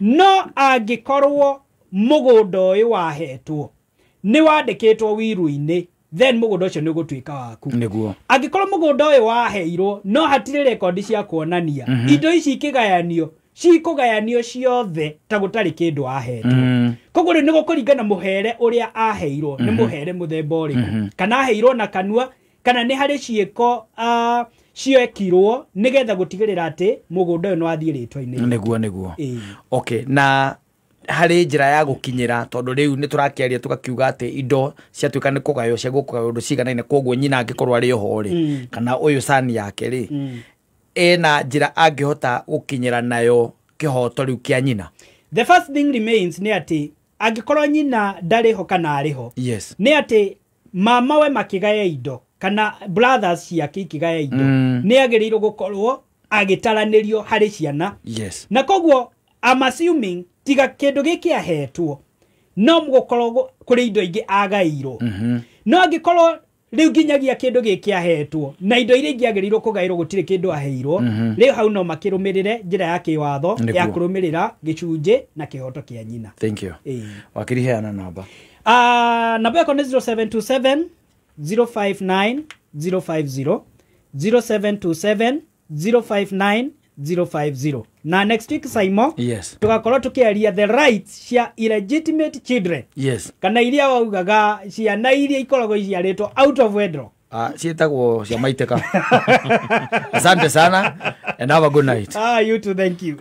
No angĩkorwo mũgũnda ũyũ wahetwo nĩ wandĩkĩtwo wiru-inĩ, then mũgũnda ũcio nĩ ũgũtuĩka waku. Angĩkorwo mũgũnda ũyũ waheirwo no hatirĩ rekondi cia kuonania, indo ici ikĩgayanio cikũgayanio ciothe ta gũtarĩ kĩndũ ahetwo. Koguo rĩu nĩ gũkũringana mũhere ũrĩa aheirwo nĩ mũhere mũthemba ũrĩkũ, kana aheirwo na kanua, kana nĩ harĩ ciĩko ciekirwo nĩgetha gũtigĩrĩra atĩ mũgũnda ũyũ nĩ wathiĩ rĩtwa-inĩ. Nĩguo. Ĩĩ. Okay, na harĩ njĩra ya gũkinyĩra, tondũ rĩu nĩ tũrakĩaria tũgakiuga atĩ indo ciatuĩka nĩ kũgaywo, cia gũkũgaywo ũndũ ciganaine, koguo nyina angĩkorwo arĩ oho rĩ, kana ũyũ cani yake rĩ, ena njĩra angĩhota gũkinyĩra nayo kĩhoto rĩu kĩa nyina? The first thing remains nĩ atĩ angĩkorwo nyina ndarĩ ho kana arĩ ho, nĩ atĩ mama we makĩgaya indo kana brothers ciake ikĩgaya indo, nĩ agĩrĩirwo gũkorwo agĩtaranĩrio harĩ ciana. Na koguo I'm assuming tiga kĩndũ gĩkĩ ahetwo no gũkorwo kũrĩ indo ingĩ agairwo. No angĩkorwo rĩu nginyagia kĩndũ gĩkĩ ahetwo na indo iria ingĩ agĩrĩirwo kũgaĩrwo gũtirĩ kĩndũ aheirwo, rĩu hau no makĩrũmĩrĩre njĩra ya kĩwatho ya kũrũmĩrĩra gĩcunjĩ na kĩhoto kĩa nyina. Thank you. Ĩĩ. Wakiri, heana namba. Namba yakwa nĩ 0727 059 050, 0727 059 050. Na next week, Saimo, tugakorwo tukiaria the rights cia illegitimate children, kana iria waugaga ciana iria ikoragwo iciarĩtwo out of wedlock. Ah, ciĩtagwo cia maitĩka. Asante sana and have a good night. Ah, you too, thank you.